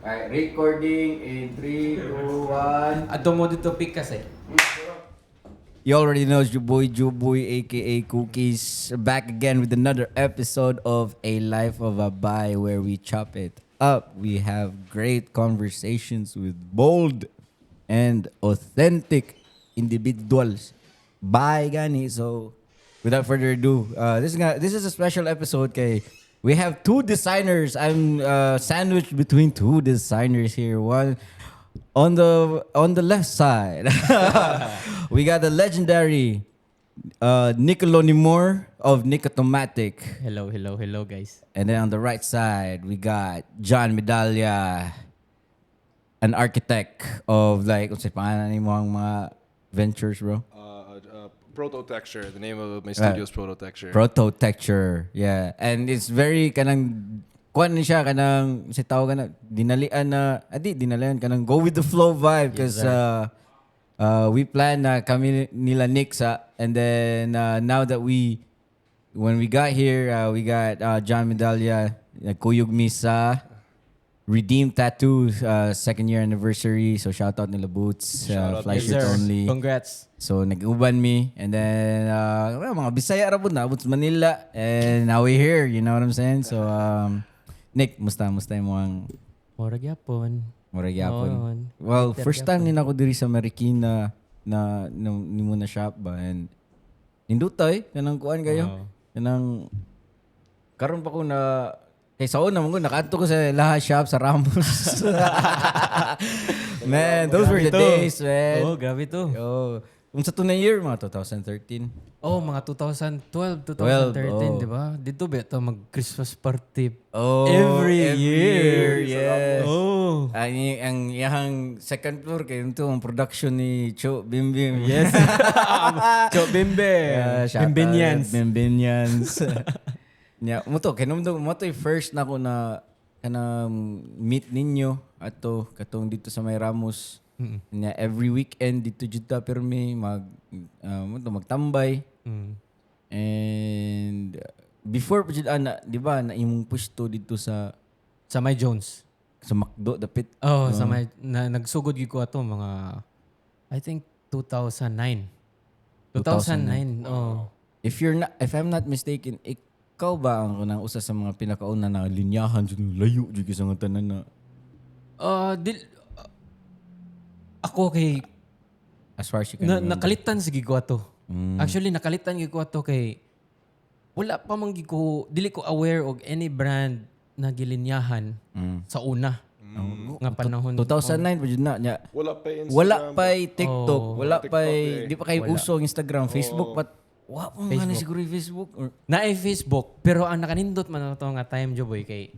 Alright, recording in 3, 2, 1. Adto mo dito pikas eh. You already know it's your boy Juboy, aka Cookies, back again with another episode of A Life of a Buy, where we chop it up. We have great conversations with bold and authentic individuals. Bye, gani. So, without further ado, this is a special episode. Kay we have two designers. I'm sandwiched between two designers here. One on the left side, we got the legendary Nicolo Nimor of Nicotomatic. Hello, hello, hello, guys. And then on the right side, we got John Medalla, an architect of, like, unsay pangalan nimo ang mga ventures, bro? Prototecture. The name of my studio is Prototecture. Prototecture. Yeah. And it's very kanang kuan ni siya, kanang si tawag na dinalian na adi dinalian, kanang go with the flow vibe, because we plan na kami nila Nick sa, and then now that we when we got here, we got John Medalla. Nagkuyog mi sa Redeem Tattoo second year anniversary, so shout out nila Boots, Shout out. Fly Yes, Shirt sir. Only. Congrats. So nag-uban mi and then well, mga Bisaya ra pud na abot sa Manila and now we here, you know what I'm saying? So Nick, musta musta mo ang Mura gyapon. Mura gyapon? Oo. Well, Better first time ni nako diri sa Marikina na no, nimo na shop ba, and nindutay kanang kuan kayo. Oo. Kanang karon pa ko na kay sa una man ko nakaadto ko sa lahat shop sa Ramos. Man, those were the Grabe to. days, man. Oh, grabe to. Oh, kung sa tunay year, mga 2013. Oh, mga 2012, 2013, 12, oh. di ba? Dito ba ito mag-Christmas party? Oh, every year. Yes. Oh. Ang iyahang second floor kay ito ang production ni Cho Bim Bim. Yes. Cho Bimbe. Yeah, shout out. Bimbinians. Bimbinians. Nya, mo to kinumdum mo to first na ko na kanang meet ninyo ato katong dito sa may Ramos. Nya every weekend dito jud ta permi mag mo to magtambay. And before pa jud ana, di ba, na imong pwesto dito sa Sa may Jones. Sa McDo dapit. Oh, sa may na, nagsugod gyud ko ato mga, I think, 2009. 2009. Oh. If I'm not mistaken, ikaw ba ang kanang usa sa mga pinakauna na linyahan jud, layo jud sa nga tanan na Dil, ako kay as far as you can na, remember? Nakalitan sige ko ato. Actually, nakalitan gyud ko ato kay wala pa man gyud ko, dili ko aware og any brand na gilinyahan sa una nga panahon. 2009 pa jud na nya. Wala pa Instagram. Wala pa TikTok, Oh. wala pa TikTok eh. di pa kay uso ang Instagram, Facebook pat wa pa man na siguro yung Facebook or Naay Facebook, pero ang nakanindot man ato nga time, Joboy, kay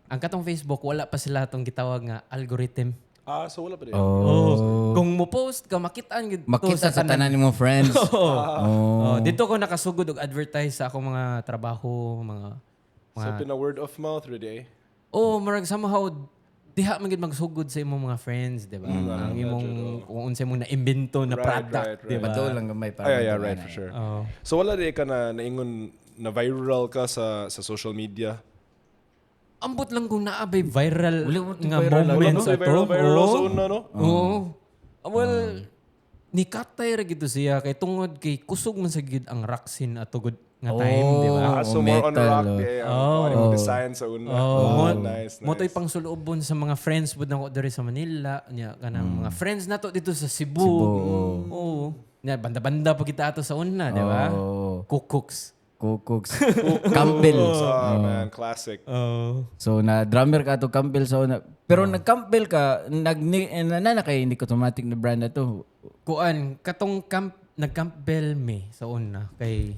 ang katong Facebook wala pa sila atong gitawag nga algorithm. Ah, so wala pa din. Oh. Kung mo post ka, makitaan gyud to Makita sa tanan nimo friends. Oh. Oh, dito ko nakasugod og advertise sa akong mga trabaho, mga So pina word of mouth really eh. Oh, murag somehow diha man gyud magsugod sa imong mga friends, di ba? Ang imong kung unsa imong naimbento na product, di ba? Bato lang gamay para. Ah, yeah, right, for sure. Oh. So wala din ka na naingon na viral ka sa social media? Ambot lang kung naa bay viral Wala mo to nga viral. moments Wala ato. no, viral, viral Oo. sa una, no? Oo. Ah, well, ni katay ra gid to siya kay tungod kay kusog man sa gid ang rock scene ato gud nga time, di ba? Ah, so more on metal, rock oh. eh. Ang oh. Ano design sa una. Oh, Ah, mo, nice, nice. mo to'y pangsulubon sa mga friends pud nako diri sa Manila, nya kanang mga friends nato dito sa Cebu. Cebu, Oo. Nya banda-banda pa kita ato sa una, di ba? Oh. Kukuks. Kukuks. Campbell. Oh, man, classic. Oh. So na drummer ka to Campbell sa una. Pero nag-Campbell ka, nag na na, na kay Nicotomatic na brand na to. Kuan katong camp, nag-Campbell me sa una kay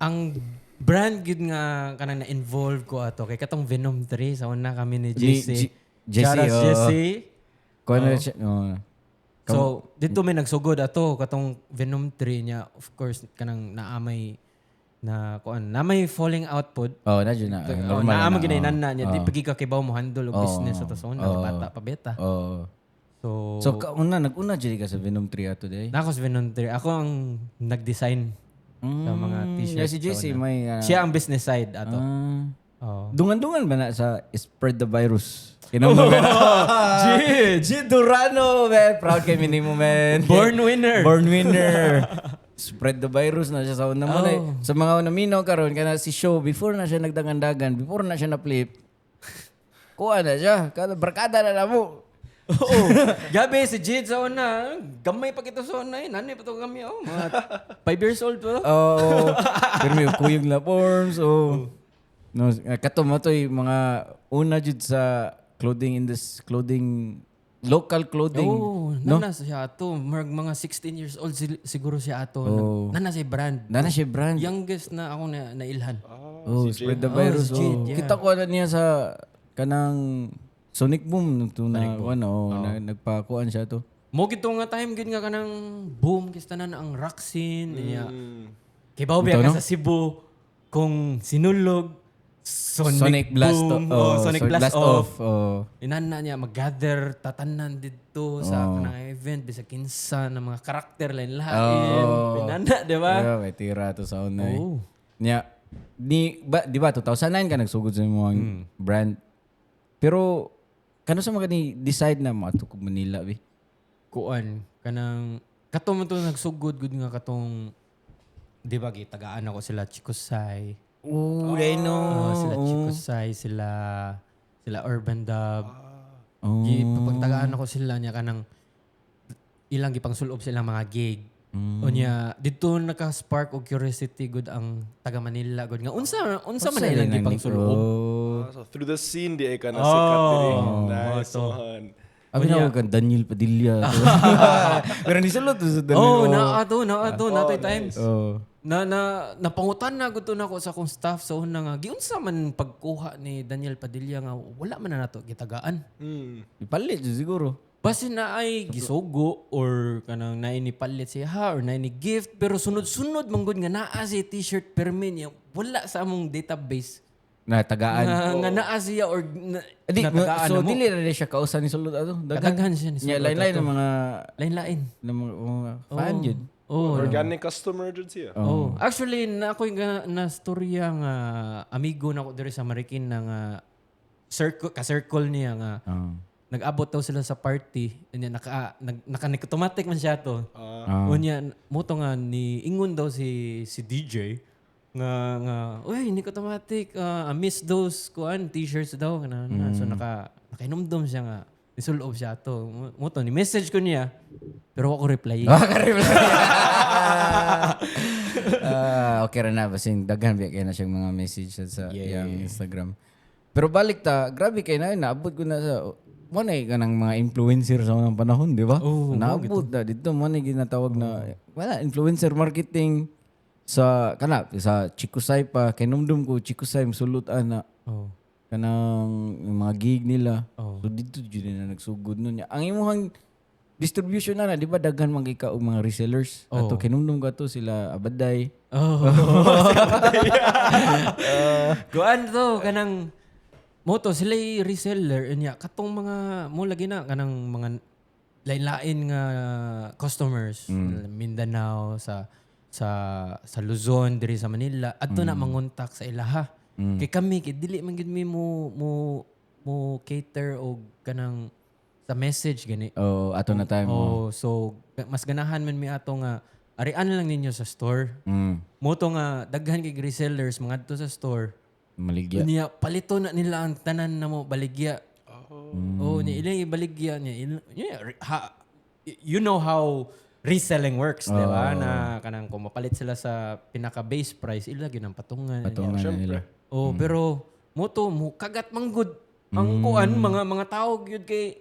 ang brand gyud nga kanang na-involve ko ato kay katong Venom 3 sa una kami ni JC. Jesse, Shout out oh. Jesse. Kuan na siya. Oh. So dito may nagsugod ato katong Venom 3 niya, of course kanang naamay na kuan na may falling out pod. Oh, na jud na. Oh, Normal naama na, gyud oh. na niya di pagi ka kibaw mo handle og business ato sa una, bata pa beta. Oh. So, So kauna nag-una jud ka sa Venom 3 ato day. Na ako sa Venom 3. Ako ang nag-design sa mga t-shirt. Yeah, si JC sa una. may Siya ang business side ato. Ah. Oh. Dungan-dungan ba na sa spread the virus? Kinamang G! G Durano, man. Proud kami nimo, man. Born winner. Born winner. Spread the virus na siya sa una mo. Oh. Na, sa mga naminaw karon kana si show before na siya nagdangan-dagan, before na siya na-flip. Kuha na siya. Kada barkada na mo. Oo. Gabi, si Jade sa una. Gamay pa kita sa una eh. Nanay pa to kami. Oh, mga 5 years old pa. Oo. Pero may kuyog na forms. Oh. No, kato mo to'y mga una jud sa clothing in this clothing local clothing. Oo, no? nana siya ato. Marag mga 16 years old siguro siya ato. Oo. Nana siya brand. Nana siya brand. Youngest na ako na nailhan. Oh, spread the virus. Oh, si Jade, Oh. yeah. Kita ko na niya sa kanang Sonic Boom to na ano, oh, na, nagpakuan siya to. Mo gito nga time gid nga kanang boom kis tanan ang rock scene niya. Kay bawo biya ka sa Cebu kung sinulog Sonic, Sonic Blast Boom, oh, oh, Sonic Blast, Off. Oh. Inana niya mag-gather tatanan didto sa kanang event bisag kinsa na mga karakter lain lain. Oh. Inana, di ba? Yeah, may tira to sa una. eh. Oh. Nya, ni ba, di ba 2009 ka nagsugod sa imong brand. Pero kano sa mga ni decide na moadto kog Manila bi? Kuan kanang kato man to nagsugod gud nga katong di ba gitagaan ako sila Chico Sai. Oh, they know. Oh, sila Chico Sai, sila sila Urban Dub. Oh. Gipagtagaan ako sila niya kanang ilang gipangsulob sila mga gig. Unya didto naka-spark og curiosity gud ang taga Manila gud nga unsa unsa man ilang gipangsulob. Oh. Ah, so through the scene di ay ka nasikat diri. Nice one. Abi na kan Daniel Padilla. Pero ni sulod to sa Daniel. Oh, naa to, naa to, naa to'y times. Oh. Na na napangutan na gud to nako sa akong staff sa una nga giunsa man pagkuha ni Daniel Padilla nga wala man na nato gitagaan. Ipalit jud siguro. Basin na ay gisugo or kanang naay ni palit siya ha, or naay ni gift pero sunod-sunod man gud nga naa siya t-shirt permi niya wala sa among database Na tagaan. nga, nga naa siya or na, Di, natagaan so na mo. dili na rin siya kausa ni sulod ato. Kadaghan siya ni Nya sulod lain-lain ato. ng mga Lain-lain. ng mga, mga fan yun. Oh, Organic customer jud siya. Oh. Actually, na ako yung na storya nga amigo na ko diri sa Marikina nga circle ka-circle niya nga Oh. nag-abot daw sila sa party unya naka nag, naka automatic man siya to. Ah. Unya mo to nga ni ingon daw si si DJ nga nga uy ni automatic I miss those kuan t-shirts daw kana na. So nakainumdum siya nga nisulob siya to. Mo to ni message ko niya pero ako reply. Ah, ka-reply. Ah, okay ra na basin daghan biya kay na siyang mga message sa iyang Instagram. Pero balik ta, grabe kay na naabot ko na sa mo na kanang mga influencer sa unang panahon, di ba? Oo, Naabot na dito mo na ginatawag na wala influencer marketing sa kana sa Chikusay pa kay numdum ko Chikusay musulot ana Oh. kanang yung mga gig nila. Oh. So dito jud na nagsugod nun niya. Ang imuhang distribution na na, di ba daghan man kay ka og mga resellers. Oh. Ato kinumdum ka to sila Abaday. Oh. Kuan to kanang mo to sila reseller unya katong mga mo lagi na kanang mga lain-lain nga customers Mindanao sa sa sa Luzon diri sa Manila adto na mangontak sa ilaha. Kay kami kay dili man gid mi mo mo mo cater og kanang sa message gani. Oh, ato na time. Oh, so mas ganahan man mi ato nga arian lang ninyo sa store. Mo to nga daghan kay resellers mangadto sa store. Maligya. Niya palito na nila ang tanan na mo baligya. Oh, oh niya ilang ibaligya niya. Yeah, you know how reselling works, di ba? Na kanang kung mapalit sila sa pinaka base price, ila gyud ang patungan. Patungan na nila. Oh, pero mo to mo kagat manggod ang kuan mga mga tao gyud kay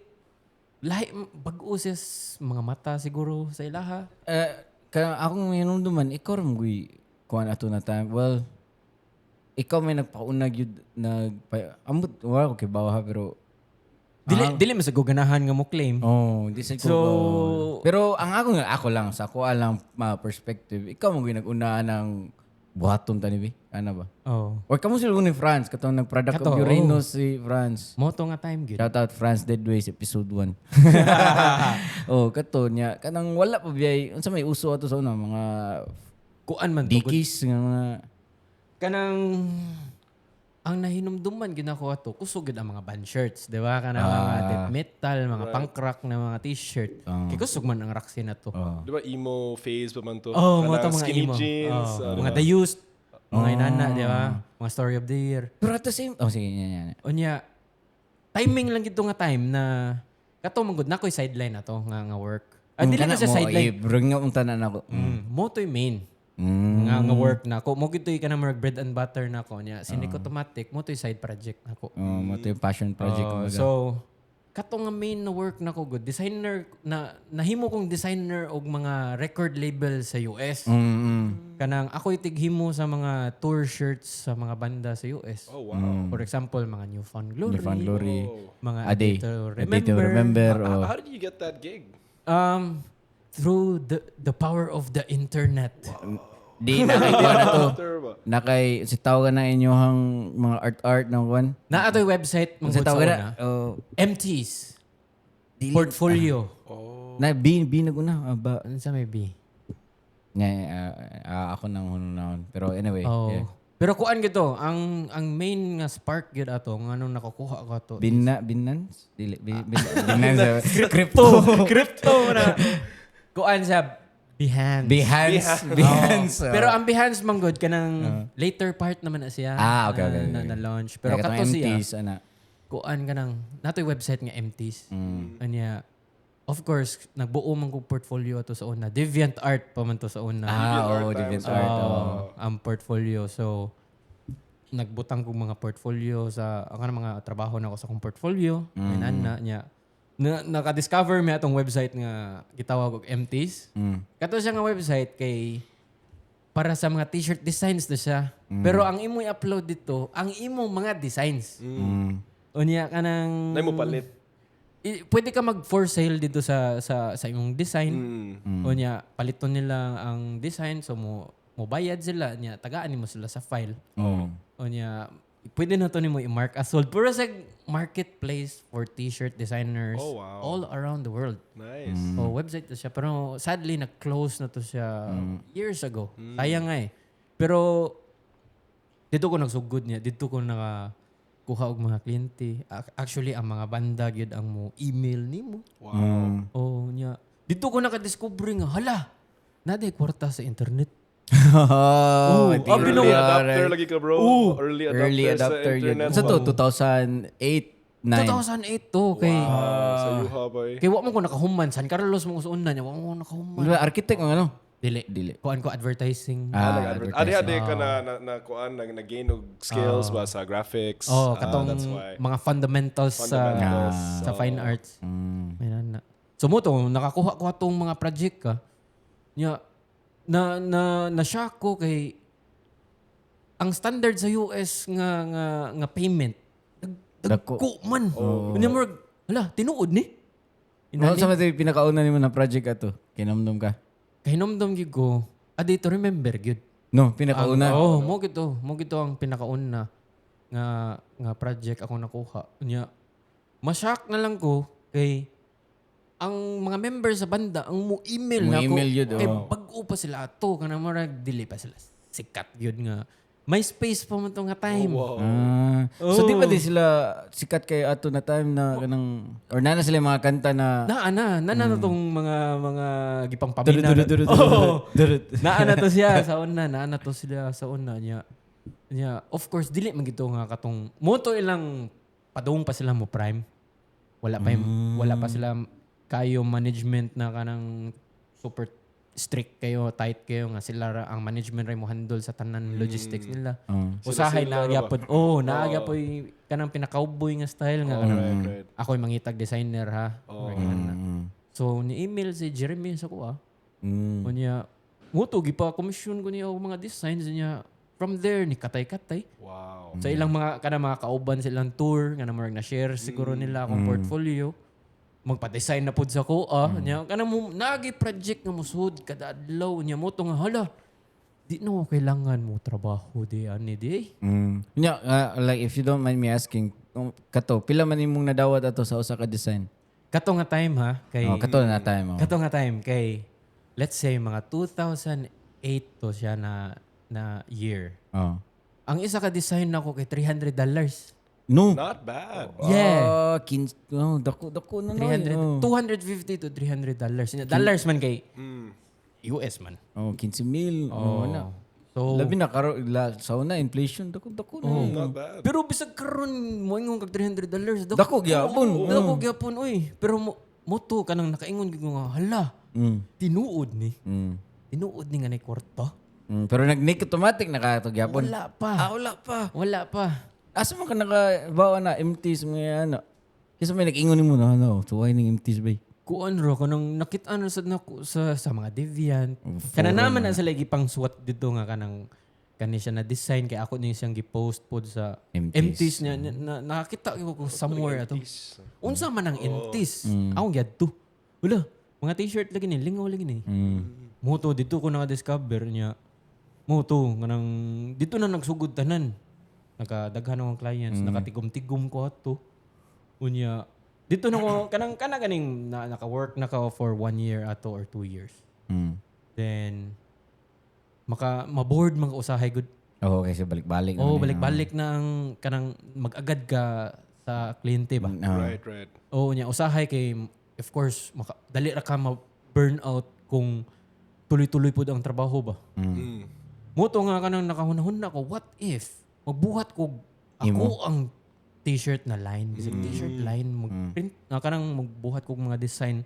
lahi bag-o siya mga mata siguro sa ilaha. Eh, kaya akong hinumduman, ikaw rin guy, kuan ato na time. Well, ikaw may nagpauna gyud nag ambot wala ko kay bawa ha, pero Dili dili man sa ganahan nga mo claim. oh, di sa ko. Pero ang ako nga ako lang sa ako lang perspective, ikaw mo gyud nag-una ng buhaton tani bi. Ana ba? Oh. Or kamo sila ni France katong nag-product Kato, of Uranus si France. Mo to nga time gyud. Shout out France Deadways episode 1. Oh, kato niya kanang wala pa biyay unsa may uso ato sa una mga Kuan man to. dikis nga mga Kanang Ang nahinumduman gyud nako ato, kusog gyud ang mga band shirts, di ba? Kanang mga death metal, mga punk rock na mga t-shirt. Kay kusog man ang rock scene ato. Oh. Di ba emo phase pa man to? Oh, mga to Kanang mga skinny emo. jeans. Oh, ah, mga di ba? The Used, mga inana, di ba? Mga Story of the Year. Pero at the same. Oh, sige, yan, yan. Unya, timing lang gito nga time na kato man gud na ko'y sideline na to nga nga work. Ah, dili na Kana siya mo, sideline. Eh, bro, nga unta na nako. Mo to'y main. Nga nga work na ako. Mo gito'y kanang murag bread and butter na ako niya. Sinic Automatic mo to'y side project na ako. Oh, mo to yung passion project. Oh, kumbaga. so kato nga main na work nako good designer na nahimo kong designer og mga record label sa US. Kanang ako'y tighimo sa mga tour shirts sa mga banda sa US. Oh, wow. For example, mga New Found Glory, New Found Glory. mga A Day. to A Day to Remember. Remember. Oh. How did you get that gig? Through the power of the internet. Di na kay kuha na to. After ba? Na kay si tawag na inyong mga art art na kuan. Naa to'y website Si manggod sa tawag na. una. Oh, MTs. Portfolio. na B B na guna ah, ba. Ano sa may B? Nga ako nang hunaon. Pero anyway, Oh. yeah. Pero kuan gito, ang main nga spark gyud ato nganong nakukuha ko ato. Binna Binance? Dili Binance. Crypto. Crypto na. Kuan sa Behance. Behance. Behance. Oh. Pero ang Behance man gud kanang later part naman na siya. Ah, okay, na, okay, na, okay. na launch. Pero Pero kato siya, MTs, ana. kuan kanang natoy website nga MTs. Anya, of course, nagbuo man kog portfolio ato sa una. Deviant Art pa man to sa una. Ah, oh, Art Deviant times. Art. Oh. Oo, ang portfolio. So, nagbutang kong mga portfolio sa ang kanang mga trabaho na ako sa akong portfolio. Mm. Ana niya. Na, naka-discover mi atong website nga gitawag og MTs. Kato siya nga website kay para sa mga t-shirt designs na siya. Pero ang imo i-upload dito, ang imong mga designs. Unya kanang Nay mo palit. Pwede ka mag for sale dito sa imong design. Unya paliton nila ang design, so mo bayad sila niya, tagaan nimo sila sa file. Oh. Unya pwede na to nimo i-mark as sold. Pero sa marketplace for t-shirt designers Oh, wow. all around the world. Nice. So website to siya, pero sadly nag-close na to siya years ago. Sayang nga eh. Pero dito ko nagsugod niya, dito ko nakakuha og mga kliyente. Actually ang mga banda gyud ang mo email nimo. Wow. Oh, niya. Dito ko nakadiscover nga hala. Naday kwarta sa internet. Oh, Oh, abi Early adapter lagi ka, bro. Early adapter, Early adapter sa yun. internet. Sa to, 2008, 9. 2008 to kay Wow, sa yuha ba eh. kay wa man ko nakahuman. San Carlos mo ko sa una niya, wa man ko nakahuman. Di ba, architect mo ano? Dili. Dili. Kuan ko advertising. Ah, Adi adi ka na kuan na gain og skills ba sa graphics. Oh, Ah, katong that's why. mga fundamentals, Fundamentals. sa fine arts. May na. So mo to nakakuha ko atong mga project ka. Nya na na na shock ko kay ang standard sa US nga nga nga payment Dako. dagko man. Oh. Nya murag hala tinuod ni. Ano sa mga pinakauna nimo na project ato? Kinamdom ka? Kahinomdom gyud ko. A Day to Remember gyud. No, pinakauna. Oh, mo gito, mo gito ang pinakauna nga nga project ako nakuha. Nya ma-shock na lang ko kay ang mga member sa banda ang mo email Mo na ako. email yun, Kay oh. bag-o pa sila ato kanang murag dili pa sila sikat yun nga. May space pa man to nga time. Wow. Ah. So di ba di sila sikat kay ato na time na kanang or nana sila yung mga kanta na Naa na, na na tong mga gipangpamina. Duru, duru, duru, Oo. duru. Naa na to siya sa una, naa na to sila sa una niya. Niya, of course dili man gito nga katong mo to ilang padung pa sila mo prime. Wala pa sila kayo management na kanang super strict kayo, tight kayo nga sila ra, ang management ra mo handle sa tanan logistics nila. Usahay Sila-sila na ra ba? gyapon. Oh, naa gyapon kanang pinaka-cowboy nga style nga kanang Right, right. ako'y mangitag designer ha. Oh. So ni-email si Jeremy sa kuha. Unya, mo to gipa commission ko niya og mga designs niya. From there ni katay-katay. Wow. Sa ilang mga kana mga kauban sa ilang tour nga murag na share siguro nila akong portfolio. Magpa-design na pud sa kuha. Nya kana mo nagi project nga musud kada adlaw nya mo to nga hala. Di na ko kailangan mo trabaho di ani di. Nya, like if you don't mind me asking, kato pila man imong nadawat ato sa usa ka design? Kato nga time ha kay Oh, kato na time. Oh. Kato nga time kay let's say mga 2008 to siya na na year. Oh. Ang isa ka design nako kay $300. No. Not bad. Yeah. Ah, oh, dako dako na no. 300, Oh. $250 to $300. Dollars man kay US man. Oh, 15 mil. Oh, na. So, Labi na karo la, sa una inflation dako dako na. Eh. Not bad. Pero bisag karon mo ingon kag $300. Dako gyapon. Dako gyapon oy. Pero mo to kanang nakaingon gyud ko nga hala. Tinuod ni. Tinuod ni nga nay kwarta. Pero nag-nick automatic naka gyapon. Wala pa. Ah, wala pa. Wala pa. Asa man ka naka bawa na MTs mga ano? Kasi may nag-ingon nimo na ano, tuway ning MTs bay. Kuan ro kanang nakit-an ra sad nako sa mga deviant. Kana naman na sila gipang suwat dito nga kanang kani siya na design kay ako ni siyang gi-post pod sa MTs. MTs niya na nakita ko somewhere ato. Unsa man ang MTs? Akong giadto. Wala, mga t-shirt lagi ni, lingaw lagi ni. Mo to dito ko naka-discover niya. Mo to kanang dito na nagsugod tanan. Nakadaghan akong clients, nakatigom-tigom ko ato. Unya dito na ko kanang kana ganing na, naka-work na ka for one year ato or 2 years. Then maka maboard man ka usahay gud. Oh, kasi balik-balik. Oh, naman eh. balik-balik na ang kanang mag-agad ka sa kliyente ba. Right. Oo niya usahay kay of course maka, dali ra ka ma-burn out kung tuloy-tuloy pud ang trabaho ba. Mo to nga kanang nakahunahon na ko, what if magbuhat ko ako ang t-shirt na line, bisag t-shirt line mag-print na kanang magbuhat ko mga design.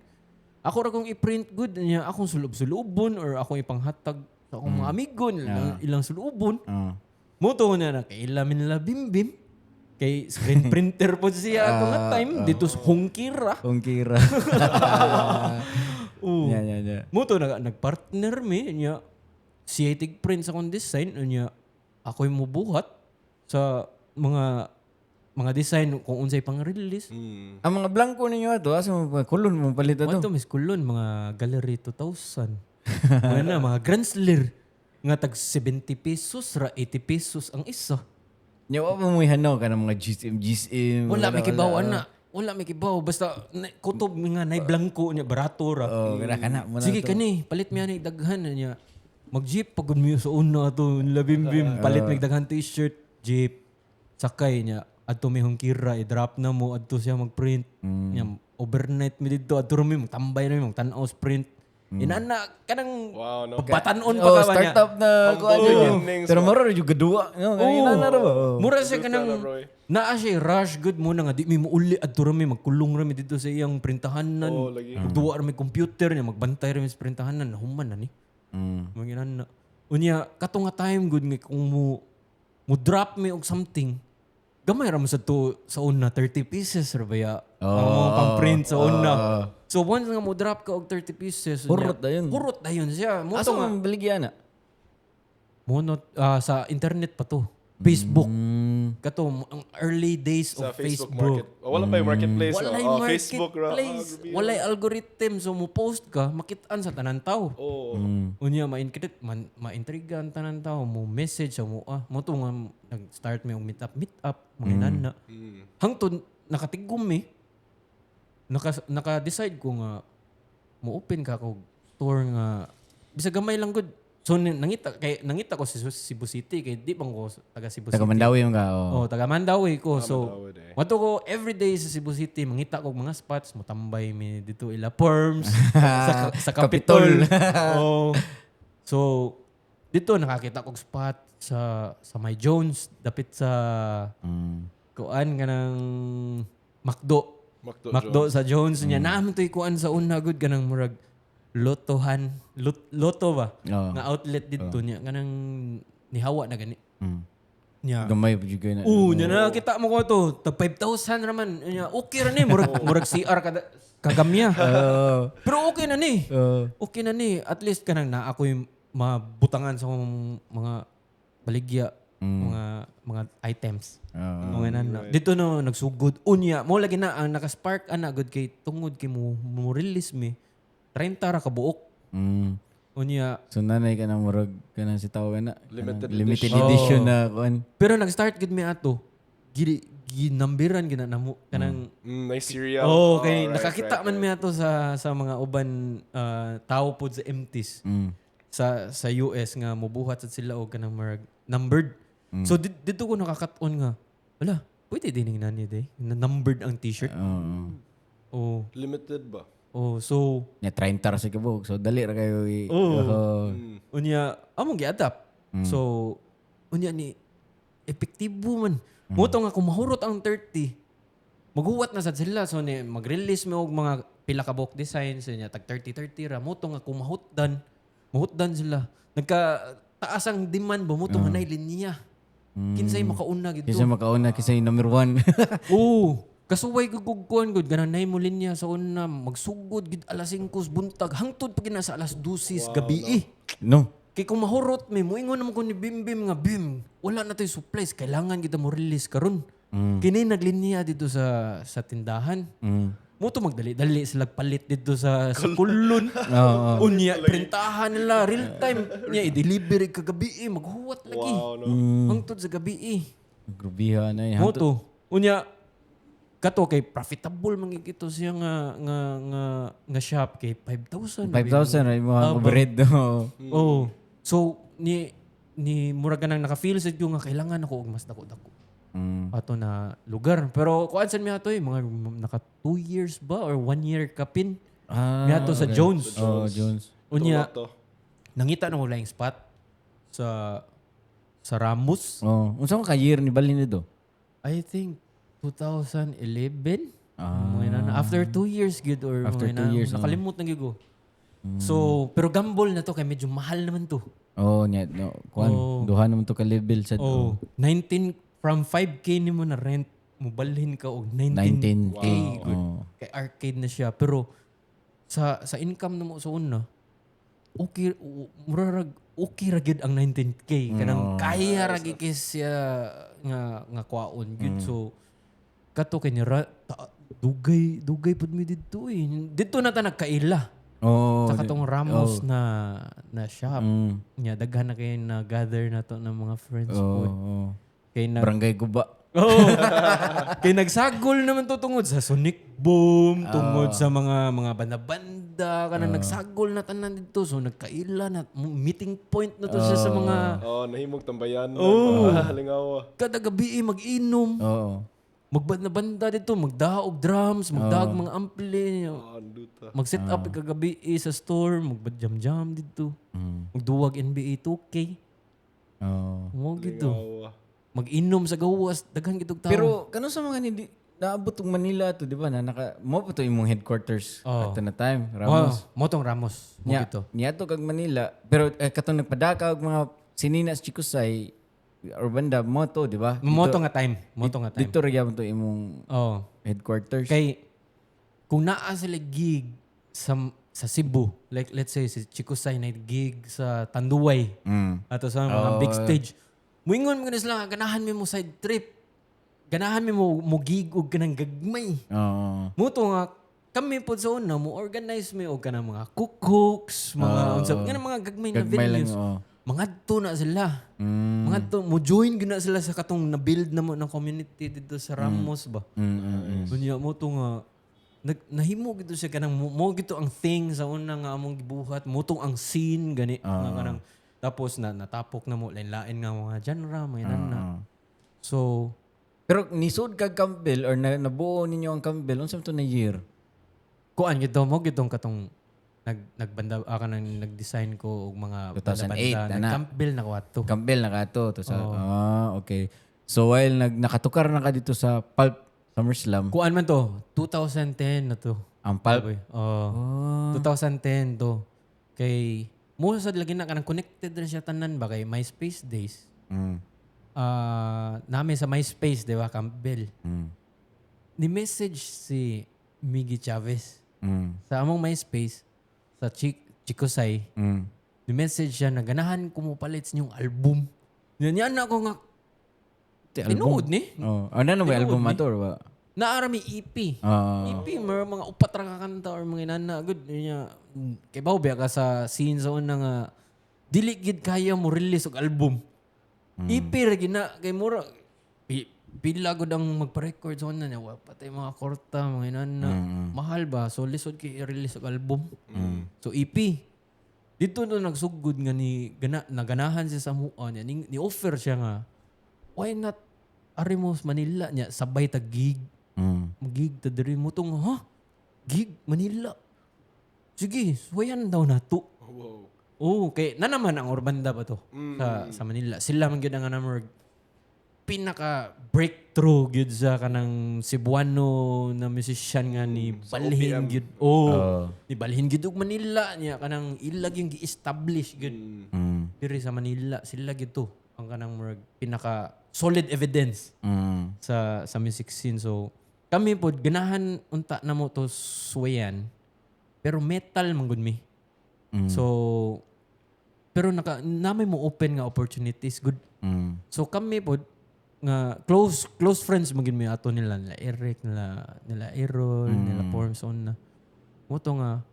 Ako ra kong i-print good niya akong sulob-sulobon or akong ipanghatag sa akong mga amigo ilang sulobon. Mo to na na kay ilamin nila Bimbim kay screen printer po siya ato nga time dito sa Hongkira. Hongkira. Oo. Yeah. Mo to nagpartner mi niya siya tig print sa akong design niya ako'y mubuhat sa mga design kung unsay pang-release. Ang mga blanco ninyo ato, asa mo pa kulon mo palit ato. Ato mis kulon mga Gallery 2000. Mga na mga Grandsler nga tag 70 pesos ra 80 pesos ang isa. Nya wa pa mo hanaw ka ng mga GSM GSM. Wala may kibaw ana. Wala may kibaw basta na, kutob nga nay blanco niya barato ra. Oh, kana kana mo na. Sige kani, palit mi ani daghan na niya. Mag-jeep pagod mi sa una ato labimbim palit mi daghan t-shirt, jeep. Sakay niya adto mi Hongkira i-drop na mo adto siya mag-print. Niya overnight mi didto adto ra mi magtambay na mi magtan-aw sa print. Inana kanang Wow, no? batanon pa Oh, ka ba niya. startup na Humble kuan. beginnings, Pero man. mura ra jud gaduwa. No, oh. Na ra ba? Oh. Mura siya kanang na, Roy. naa siya rush good mo na nga di mi muuli adto ra mi magkulong ra mi didto sa iyang printahanan. Oo, lagi. Magduwa ra mi computer niya magbantay ra mi sa printahanan human na ni. Mga inana. Unya kato nga time good nga kung mo drop mi og something gamay ra mo sa to sa una 30 pieces ra ba ya ang mga pang-print sa una. So once nga mo drop ka og 30 pieces unya, Hurot dayon. Hurot dayon siya. Mo Asa to nga mo baligya na? mo no, sa internet pa to. Facebook. Kato ang early days Sa of Facebook, Facebook. Market. Oh, wala pa yung marketplace. Walay no? Oh, Facebook ra. marketplace. Ah, grabe. Walay algorithm. So mo post ka, makitaan sa tanan tao. Oh. Unya ma-intriga man ma-intriga ang tanan tao mo message sa mo mo to nga nag-start mi og meet up meet up mga inana. Hangtod nakatigom mi. Naka-decide ko nga mo open ka og store nga bisag gamay lang gud. So nangita kay nangita ko sa Cebu City kay di bang ko taga Cebu Taga City. Mandawi yung ka. Oh. Oh, taga Mandawi ko. So, Mandawi eh. mato ko everyday sa Cebu City, mangita ko mga spots, motambay mi dito ila Perms, sa Capitol. Oh. So, dito nakakita kog spot sa May Jones, dapit sa kuan kanang McDo. McDo McDo sa Jones niya. Naaman to'y kuan sa una gud kanang murag lotohan, loto ba? Oo. Nga outlet didto niya kanang nihawa na gani. Niya. Gamay pa jud kayo na. Oo, niya na kita mo ko to. Tag 5,000 raman. Niya, okay ra ni murag CR kada kagamya. Pero okay na ni. Okay na ni. At least kanang na ako yung mabutangan sa akong mga baligya, mga items. Mga nana. Dito no nagsugod unya mo lagi na ang naka-spark ana gud kay tungod kay mo release mi 30 ra ka buok. Unya So nanay ka na murag ka na si tawag na. Limited limited edition na kuan. Pero nag-start gud mi ato. Gi ginambiran gina namo kanang Nice cereal. Oh, kay right, nakakita man mi ato sa mga uban tao pod sa MTs. Sa US nga mobuhat sad sila og kanang murag numbered. So dito ko nakakaton nga wala, pwede din ning nani day. Na numbered ang t-shirt. Oo. Oh, Limited ba? oh, so Nya 30 ra sa kabuk. So dali ra kayo. Oo. Oo. Unya among gi-adapt. So unya ni epektibo man. Mo to nga kung mahurot ang 30, maghuwat na sad sila. So ni mag-release mo og mga pila ka buok designs niya tag 30 30 ra. Mo to nga kung mahutdan, mahutdan sila. Nagka taas ang demand ba mo to nga nay linya. Kinsay makauna gid Kinsa makauna, kinsa yung number one. Oo. Kasuway gud kog kuan gud ganang nay mo linya sa una magsugod gid alas 5 buntag hangtod pa gid na sa alas 12 gabi eh. No. Kay kung mahurot mi, moingon naman ko ni Bim Bim nga Bim, wala na tayo supplies, kailangan kita mo release karon. Kini naglinya dito sa tindahan. Mo to magdali-dali sila palit dito sa kulon. Unya printahan nila real time. Nya i-deliver kagabi eh, maghuwat lagi. Wow, no. Hangtod sa gabi eh. Grubihan ay. Mo to. Unya kato kay profitable man gid ito siya nga nga nga nga shop kay 5,000. 5,000 ra mo ang overhead. Oo. Oh. So ni ni murag ka nang naka-feel sa nga kailangan ako og mas dako-dako. Ato na lugar. Pero kuan sad mi ato eh, mga naka 2 years ba or 1 year kapin. Ah, Miadto sa Jones. Oh, Jones. Unya To. nangita na ko laing spot sa Ramos. Oh, unsa man ka year ni balhin dito? I think 2011. Ah. Na, after 2 years gud or After mga 2 years, oh. Nakalimot na gyud ko. So, pero gamble na to kay medyo mahal naman to. Oh, nya no, kuan duha naman to ka level sa Oh, 19 from 5K nimo na rent, mobalhin ka og 19K. 19K. Good. Oh. Kay arcade na siya pero sa income namo sa una, okay murarag okay ra gyud ang 19K kanang kaya ra gyud kay siya nga nga kwaon gyud. So kato kay ni dugay dugay pud mi didto eh. Didto na ta nagkaila. Oh, Sa katong Ramos na na shop. Nya daghan na kay na gather na to ng mga friends oh, pud. oh. Kay na Barangay Guba. Oo. Kay nagsagol naman to tungod sa Sonic Boom, tungod sa mga mga banda-banda, kanang nagsagol na tanan dito. So nagkaila na meeting point na to siya sa mga Oh, nahimog tambayan. Oh. Halingawa. kada gabi eh, mag-inom, Oo. magbanda-banda dito, magdaog drums, magdaog mga ampli, Oh, anduta. mag-set up kagabi eh, sa store, magbajam-jam dito. Magduwag NBA 2K. Oo. Mo gito. Halingawa. Mag-inom sa gawas, daghan gitog tao. Pero kano sa mga hindi naabot og Manila to, di ba? Na naka mo pa to imong headquarters at na time, Ramos. Oh, motong Ramos. Mo Nya, gito. niya to kag Manila, pero katong nagpadaka og mga sinina sa Chikusay or banda mo to, di ba? Moto nga time. Moto nga time. Dito ra gyapon to imong Oh. headquarters. Kay kung naa sila gig sa Cebu, like let's say si Chico Sai night gig sa Tanduay. Ato sa mga big stage. Muingon mo sila nga, ganahan mi mo side trip. Ganahan mi mo mo gig og kanang gagmay. Oo. Mo to nga kami pod sa una mo organize mi og kanang mga cooks, mga unsa kanang mga gagmay na Gagmay lang, venues. oo. Mangadto na sila. Mangadto mo join gyud na sila sa katong na-build na mo ng community dito sa Ramos ba. Unya mo to nga nahimo gito siya kanang mo gito ang thing sa una nga among gibuhat, mo tong ang scene gani nga kanang tapos na natapok na mo lain-lain nga mga genre, mga inana. So Pero nisud kag Campbell or na, nabuo ninyo ang Campbell unsa man to na year? Kuan gito mo gitong katong nagbanda kanang nag-design ko og mga 2008 banda-banda. na na. Nag-Campbell na ko ato. Campbell na ka to sa ah, okay. So while nakatukar na ka dito sa Pulp SummerSlam, Kuan man to, 2010 na to. ang Pulp. Oh. 2010 to. Kay mo sad lagi na kanang connected ra siya tanan ba kay MySpace days. Ah, nami sa MySpace, di ba, Campbell. Ni message si Miggy Chavez sa among MySpace sa Chicosay. Ni message siya na ganahan ko mo palit sa inyong album. Yan yan ako nga Ti album. tinuod ni. Oh, ano na ba album ato or ba? Naara mi EP. Ah. EP, mga mga upat ra ka kanta or mga inana. Good. Yun niya. Kay bawo biya ka sa scene sa una nga dili gid kaya mo release og album. EP ra gid na kay mura pila gud ang magpa-record sa una niya. Wa patay mga korta mga inana. Mahal ba? So lisod kay i-release og album. So EP. Dito no nagsugod nga ni gana, naganahan siya sa mua niya. Ni offer siya nga Why not ari mo sa Manila nya sabay ta gig? Gig ta diri mo tong, ha? Gig Manila. Sige, suwayan daw na to. Oh, kay na naman ang Orbanda ba to sa Manila. Sila man gyud ang anamor pinaka breakthrough gyud sa kanang Cebuano na musician nga ni balhin OPM. gyud. Oh, ni balhin gyud og Manila niya kanang ilag yung gi-establish gyud diri sa Manila. Sila gyud to ang kanang murag pinaka solid evidence sa music scene. So kami pod ganahan unta na mo to suwayan. Pero metal man gud mi. So pero naka namay mo open nga opportunities good. So kami pod nga close close friends man gid mi ato nila nila Eric, nila nila Errol, nila Forms on na. Mo to nga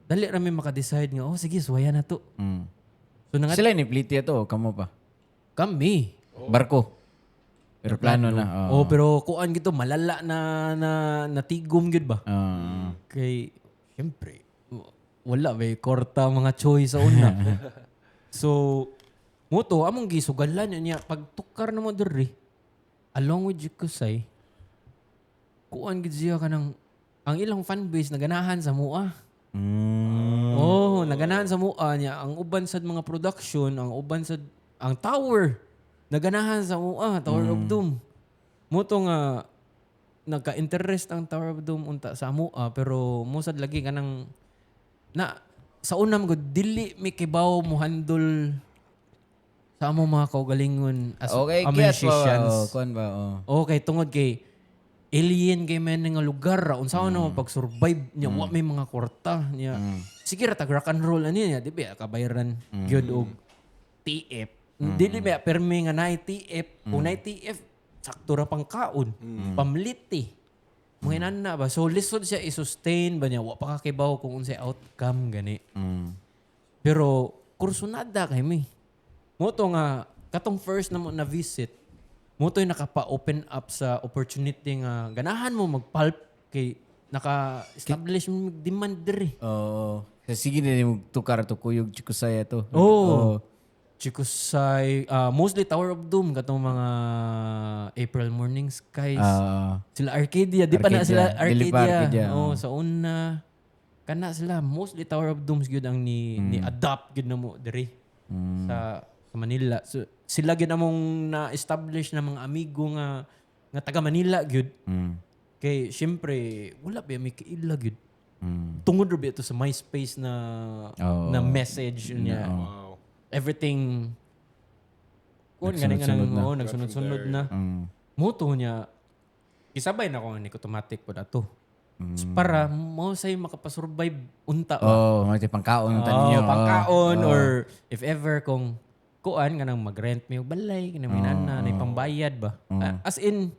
dali ra mi maka-decide nga, "Oh, sige, suwayan na to." So nanga Sila ni Pliti ato, kamo pa? Kami. Barko. Aeroplano na. Oh, pero kuan gito malala na na natigom gyud ba? Kay syempre wala may korta mga choice sa una. So mo to among gisugalan niya pagtukar na mo diri along with Jikusay, kuan gid siya kanang ang ilang fan base naganahan sa mua. Oh, naganahan sa mua niya ang uban sad mga production, ang uban sad ang Tower naganahan sa mua, Tower of Doom. Mo to nga nagka-interest ang Tower of Doom unta sa mua, pero mo sad lagi kanang na sa una mo gud dili mi kibaw mo handle sa among mga kaugalingon as Okay, a kiyat ba? musicians. Oh, kuan ba? Oh. Okay, tungod kay alien kay man nga lugar ra, unsa mm. na pag-survive niya, wa may mga kwarta niya. Sige ra tag rock and roll ani niya, di ba kabayaran gyud og TF. Dili ba permi nga naay TF, kung naay TF sakto ra pang kaon, pamliti. Mga inana ba? So lisod siya i-sustain ba niya, wa pa ka kibaw kung unsay outcome gani. Pero kursunada kay mi. Mo to nga katong first na mo na visit, mo to'y nakapa-open up sa opportunity nga ganahan mo mag-pulp kay naka-establish mo demand diri. Oo. Kasi sige na mo tukar to kuyog Chikusay to. Oh. Chikusay, mostly Tower of Doom katong mga April Morning Skies. Sila Arcadia, di pa na Arcadia. sila Dili Arcadia. pa Arcadia. Oh, sa una kana sila mostly Tower of Dooms gyud ang ni adopt gyud na mo diri sa Manila. So sila gyud among na-establish na mga amigo nga nga taga Manila gyud. Kay syempre wala ba may kaila gyud. Tungod ra ba ito sa MySpace na na message niya. Everything kun gani nga Nagsunod-sunod na. oh, nagsunod-sunod na. Muto niya isabay na ko ni automatic po ato. Para mo say makapasurvive unta ba. Oh, mga pangkaon ng tanin niyo. Oh, pangkaon or if ever kung kuan kanang mag-rent mi og balay kanang oh, na nay pambayad ba. Ah, as in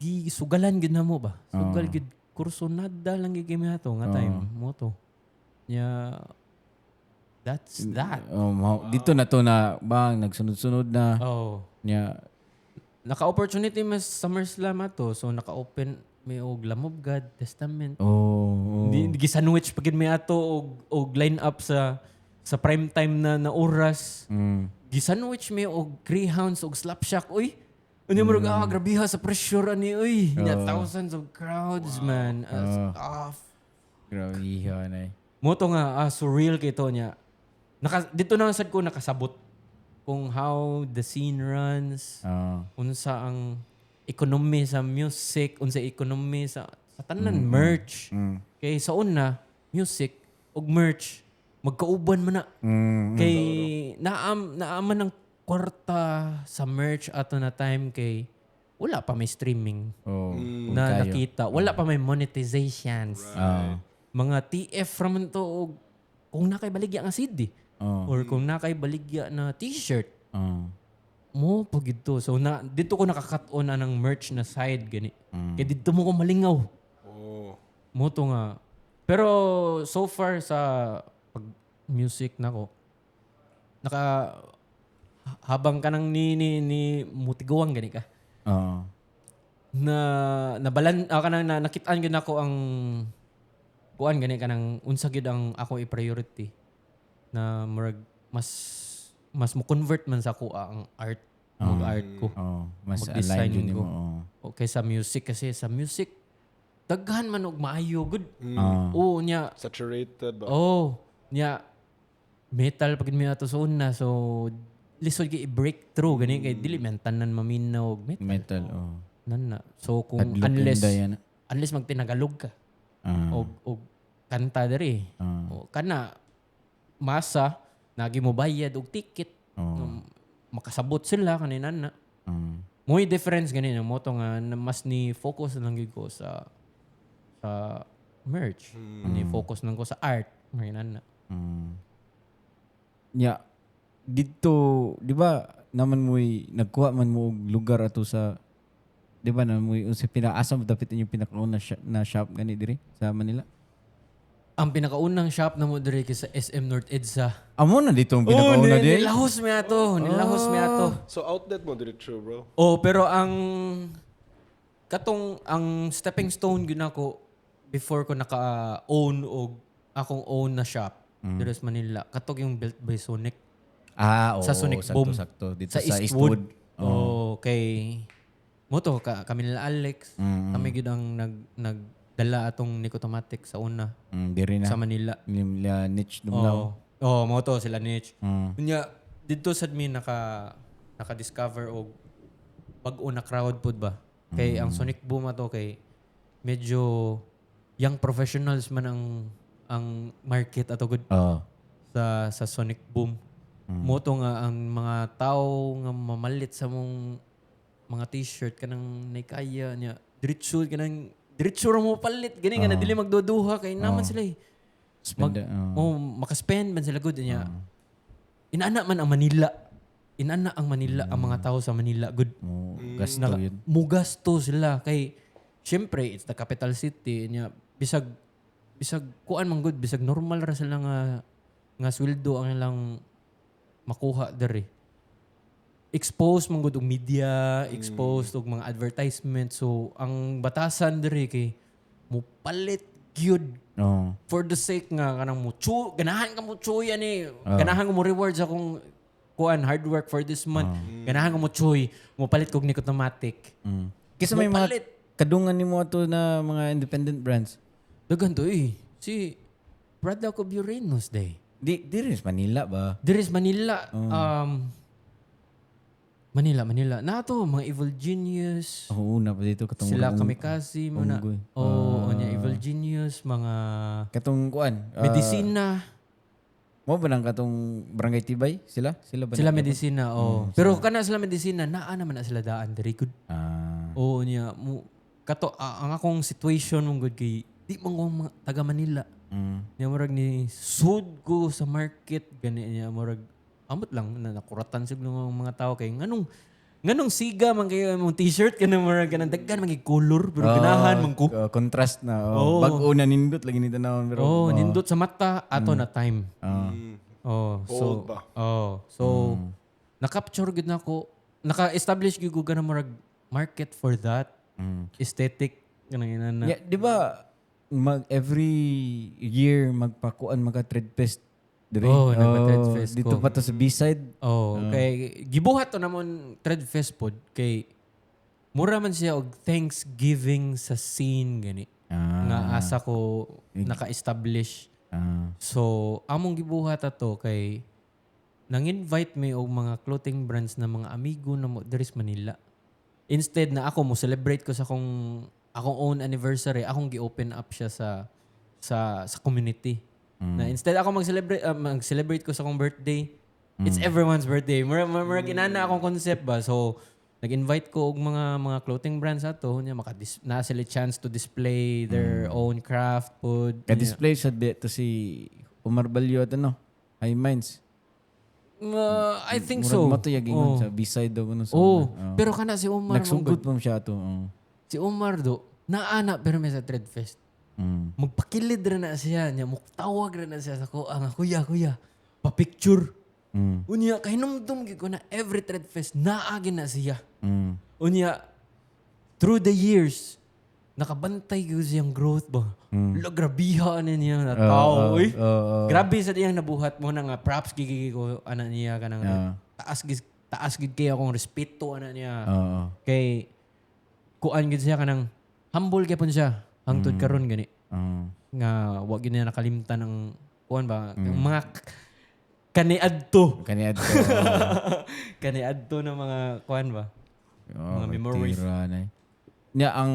gisugalan gid na mo ba. Sugal gid, kursunada lang gid kami ato nga time mo to. Nya that's that. Oh, dito na to na bang nagsunod-sunod na. Oh. Nya Naka-opportunity mas SummerSlam ato. So naka-open may og Lamb of God, Testament. Oh. Di gi-sandwich pa gid may ato og line up sa prime time na na oras. Gi-sandwich may og Greyhounds og Slapshack oy. Ano mo, grabiha sa pressure ani oy. Nya thousands of crowds, man. Grabe na eh. Mo to nga surreal kay to niya. Naka dito na sad ko nakasabot kung how the scene runs, unsa ang economy sa music, unsa economy sa tanan merch. Kay sa una, music ug merch magkauban man na. Kay naam naaman ng kwarta sa merch ato na time kay wala pa may streaming na Kayo. nakita, wala pa may monetizations. Mga TF raman to og kung nakay baligya nga CD or kung nakay baligya na t-shirt mo pag dito. So na dito ko nakakat-on anang merch na side gani. Kay dito mo ko malingaw. Mo to nga. Pero so far sa pag music nako naka habang kanang ni mutiguang gani ka na nabalan kanang na, nakitaan gyud nako ang kuan gani kanang unsa gyud ang ako i-priority na murag mas mas mo convert man sa ako ang art. Mag-art ko. Oh, mas Mag-design aligned yun ko. mo. Oh. Okay sa music kasi sa music daghan man og maayo gud. Oh. Oo nya. Saturated ba? Oh, nya metal pag mi ato sa una, so lisod kay i-breakthrough gani kay dili man tanan maminaw og metal. Metal, oh. Nan na. So kung Hadlok unless yun, Diana. unless magtinagalog ka og kanta diri. O kana masa nagi mo bayad og ticket. Makasabot sila kanina na. Mo'y difference gani mo to nga na mas ni focus lang gyud ko sa merch. Ni focus lang ko sa art. Ngayon na. Nya dito, di ba, naman mo'y nagkuha man mo og lugar ato sa, di ba, na mo'y unsa pinaasa mo dapit inyong pinakauna na shop gani diri sa Manila? Ang pinakaunang shop na mo diri kay sa SM North EDSA. Amo na dito ang pinakauna Oh, di. nilahos mi ato, nilahos mi ato. So outlet mo diretso, bro. Oh, pero ang katong ang stepping stone gyud nako before ko naka-own og akong own na shop diri sa Manila. Katong yung built by Sonic. Ah, oo, Sa Sonic sakto, Boom. Sakto, dito sa sa Eastwood. Eastwood. Oh, kay mo to ka, kami nila Alex. Kami gyud ang nagdala atong Nicotomatic sa una Diri na. sa Manila. Nila niche dumlaw. Oh. Oh, mo to sila niche. Unya didto sad mi naka discover og bag-o na crowd pod ba. Kay ang Sonic Boom ato kay medyo young professionals man ang market ato gud sa Sonic Boom. Mo to nga ang mga tao nga mamalit sa mong mga t-shirt kanang naikaya niya. Diretso kanang diretso ra mo palit gani nga na dili magduduha kay naman sila eh. Spend, Oh, makaspend man sila good niya. Inana man ang Manila. Inana ang Manila ang mga tao sa Manila good. Mo gasto yun. Mugasto sila kay syempre it's the capital city niya, bisag bisag kuan man good, bisag normal ra sila nga sweldo ang ilang makuha diri. Exposed man gud og media, exposed og mga advertisement, so ang batasan diri kay mupalit gyud for the sake nga kanang mo chu ganahan ka mo chuy ani, ganahan ko mo reward sa akong kuan hard work for this month, ganahan ko mo chuy, mo palit kog Nicotomatic. Kisa may mga Mupalit. kadungan nimo ato na mga independent brands. Daghan to eh, si Prada ko Uranus day. Di diri sa Manila ba? There is Manila, Manila, Manila na to mga Evil Genius. Oo, una pa dito katong Sila Kamikaze mo na. Unggoy. Oh, niya Evil Genius, mga Katong kuan. Medisina. Mo ba nang katong Barangay Tibay sila? Sila ba? Sila Medisina, oh. Pero kana sila Medisina, naa naman na sila daan diri good. Oo niya mo kato ang akong situation mong good kay di man ko mga taga Manila. Niya murag ni sud ko sa market gani niya, murag amot lang na nakuratan siguro ng mga tao kay nganong siga man kayo imong t-shirt kanang murag kanang daghan man kay color pero ganahan man ko. Contrast na. Oh. Bag-o na nindot lagi ni tanawon pero Oh, nindot sa mata ato na time. Oh, so Bold ba? Oh, so na-capture gud nako, naka-establish gyud ko ganang murag market for that aesthetic kanang inana. Yeah, di ba mag every year magpakuan magka trade fest dire? Oh, nagpa-trade fest Dito ko. pa to sa B-side. Oh, kay gibuhat to namon Trade Fest pod kay mura man siya og Thanksgiving sa scene gani. Nga asa ko naka-establish. So, among gibuhat ato kay nang-invite mi og mga clothing brands na mga amigo na mo diri sa Manila. Instead na ako mo celebrate ko sa akong own anniversary, akong gi-open up siya sa community. Na instead ako mag-celebrate ko sa akong birthday, it's everyone's birthday. Mura mura inana akong concept ba. So nag-invite ko og mga clothing brands ato nya maka na sila chance to display their own craft pod. Ka-display sa to si Omar Balyo at ano, High Minds. I think Murag so. mo to yagingon Oh. sa B-side daw kuno sa Oh, una. pero kana si Omar man Nagsugod pa siya ato. Oh. Si Omar do, naana pero may sa Trade Fest. Magpakilid ra na siya niya, muktawag ra na siya sa ko, ang kuya, kuya, pa-picture. Unya, kahinumdum gyud ko na every Trade Fest naagi na siya. Unya, through the years, nakabantay gyud siyang growth ba. La, grabiha na niya na tao, uy. Oo. Grabe sa diyang nabuhat mo na nga props gigigi ko ana niya kanang taas gis Taas gid kay akong respeto ana niya. Oo. Kay kuan gid siya, kanang humble gyapon siya hangtod karon gani nga wa gid niya nakalimtan ang kuan ba, ang mga kaniadto. Kaniadto. Kaniadto na mga kuan ba. Oh, Mga memories. tira na eh. Nya ang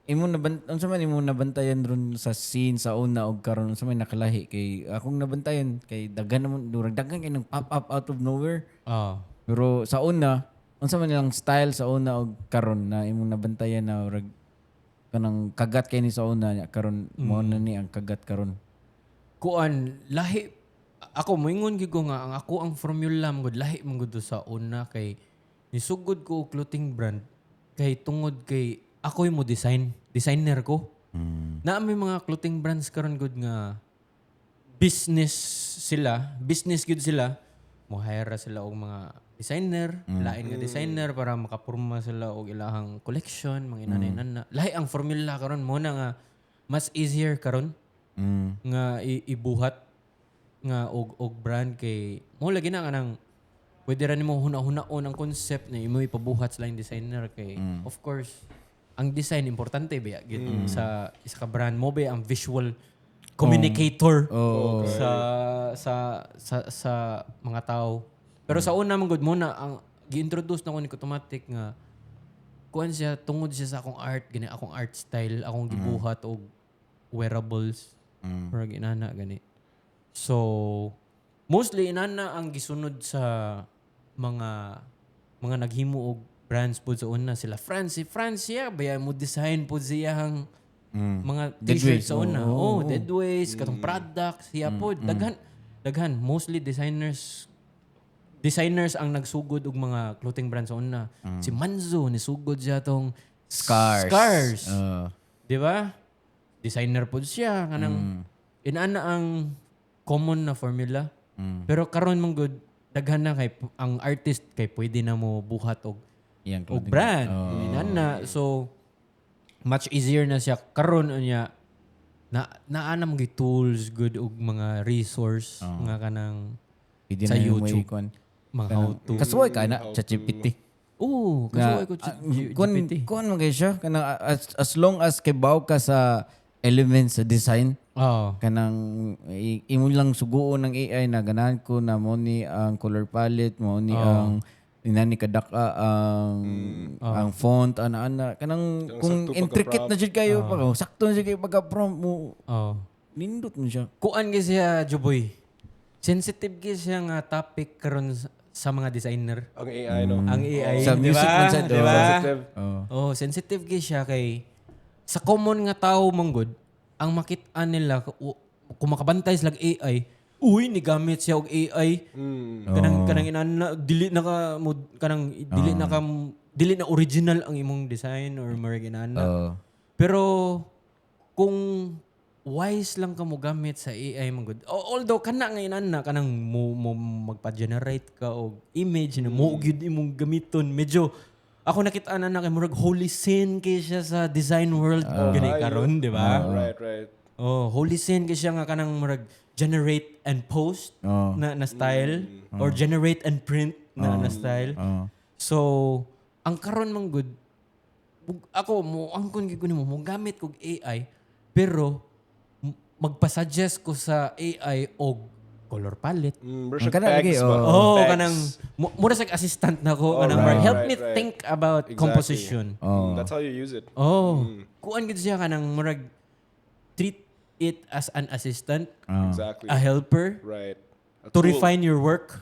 imo naban unsa man imo nabantayan ron sa scene sa una og karon, unsa may nakalahi? Kay akong nabantayan kay daghan naman, durag daghan kay nang pop up out of nowhere. Oh. Pero sa una, unsa man ilang style sa una og karon na imong nabantayan na murag kanang kagat kay ni sa una nya karon mao na ni ang kagat karon? Kuan, lahi ako, moingon gyud ko nga ang ako ang formula man gud lahi man gud to sa una, kay nisugod ko og clothing brand kay tungod kay ako'y mo design, designer ko. Na may mga clothing brands karon gud nga business sila, business gud sila. Mo hire sila og mga designer, lain nga designer para makapurma sila og ilahang collection, mga inana-inana. Lahi ang formula karon mo na nga mas easier karon nga ibuhat nga og brand kay mo lagi na kanang pwede ra nimo huna-hunaon ang concept na imo ipabuhat sa laing designer, kay of course ang design importante ba gyud sa isa ka brand mo ba, ang visual communicator sa sa sa sa mga tao. Pero sa una man gud mo na ang gi-introduce na ko ni Kutomatic nga kuan siya tungod siya sa akong art gani, akong art style, akong gibuhat og wearables, murag inana gani. So mostly inana ang gisunod sa mga naghimo og brands pod sa una, sila France, si France siya baya mo design pod siyang mga t-shirt Deadways, sa una. Oo, Oh, Deadways, katong products siya pod, daghan daghan, mostly designers designers ang nagsugod og mga clothing brands sa una. Si Manzo nisugod siya tong Scars. Scars. Di ba? Designer pod siya kanang inaana ang common na formula. Pero karon man gud daghan na kay ang artist kay pwede na mo buhat og iyang og clothing. brand. Inana. So much easier na siya karon unya na naa na mga tools good og mga resource nga kanang Pwede sa na yung YouTube. may kuan. Mga how to. Kasuway ka na ChatGPT. Oo, kasuway ko Kun GPT. Kun man kay siya kanang as long as kibaw ka sa elements sa design, kanang imo lang suguon ng AI na ganahan ko na mo ni ang color palette mo ni ang inani kadaka ang font, ana ana kanang Kanang kung sakto intricate na jud kayo pa, kung sakto na jud kayo pagka prompt mo, nindot mo siya. Kuan gyud siya, Juboy. Sensitive gyud siya nga topic karon sa mga designer. Ang AI, no? Ang AI, Sa di music ba? man sad, Di oh. ba? Sensitive. Oh. Oh, sensitive gyud siya kay sa common nga tao man gud, ang makit-an nila kung makabantay sila og AI, uy, ni gamit siya og AI. Kanang kanang inana dili na ka mo kanang dili na ka dili na original ang imong design or murag inana. Oh. Pero kung wise lang ka mo gamit sa AI man gud. Although kana nga inana kanang mo magpa-generate ka og image na mo gyud imong gamiton, medyo ako nakita na na kay murag holy sin kay siya sa design world gani karon, di ba? Right. Oh, holy sin kay siya nga kanang murag generate and post na na style or generate and print na na style. So, ang karon man gud ako mo angkon gyud ko nimo mo gamit kog AI, pero magpa-suggest ko sa AI og color palette. Mura siya Ang kana lagi, tags ba? oh. Oh, Tags. kanang mura sa assistant na ko, Oh, kanang help me think about composition. That's how you use it. Oh, kuan gid siya kanang murag treat it as an assistant, Exactly. a helper A to tool. refine your work.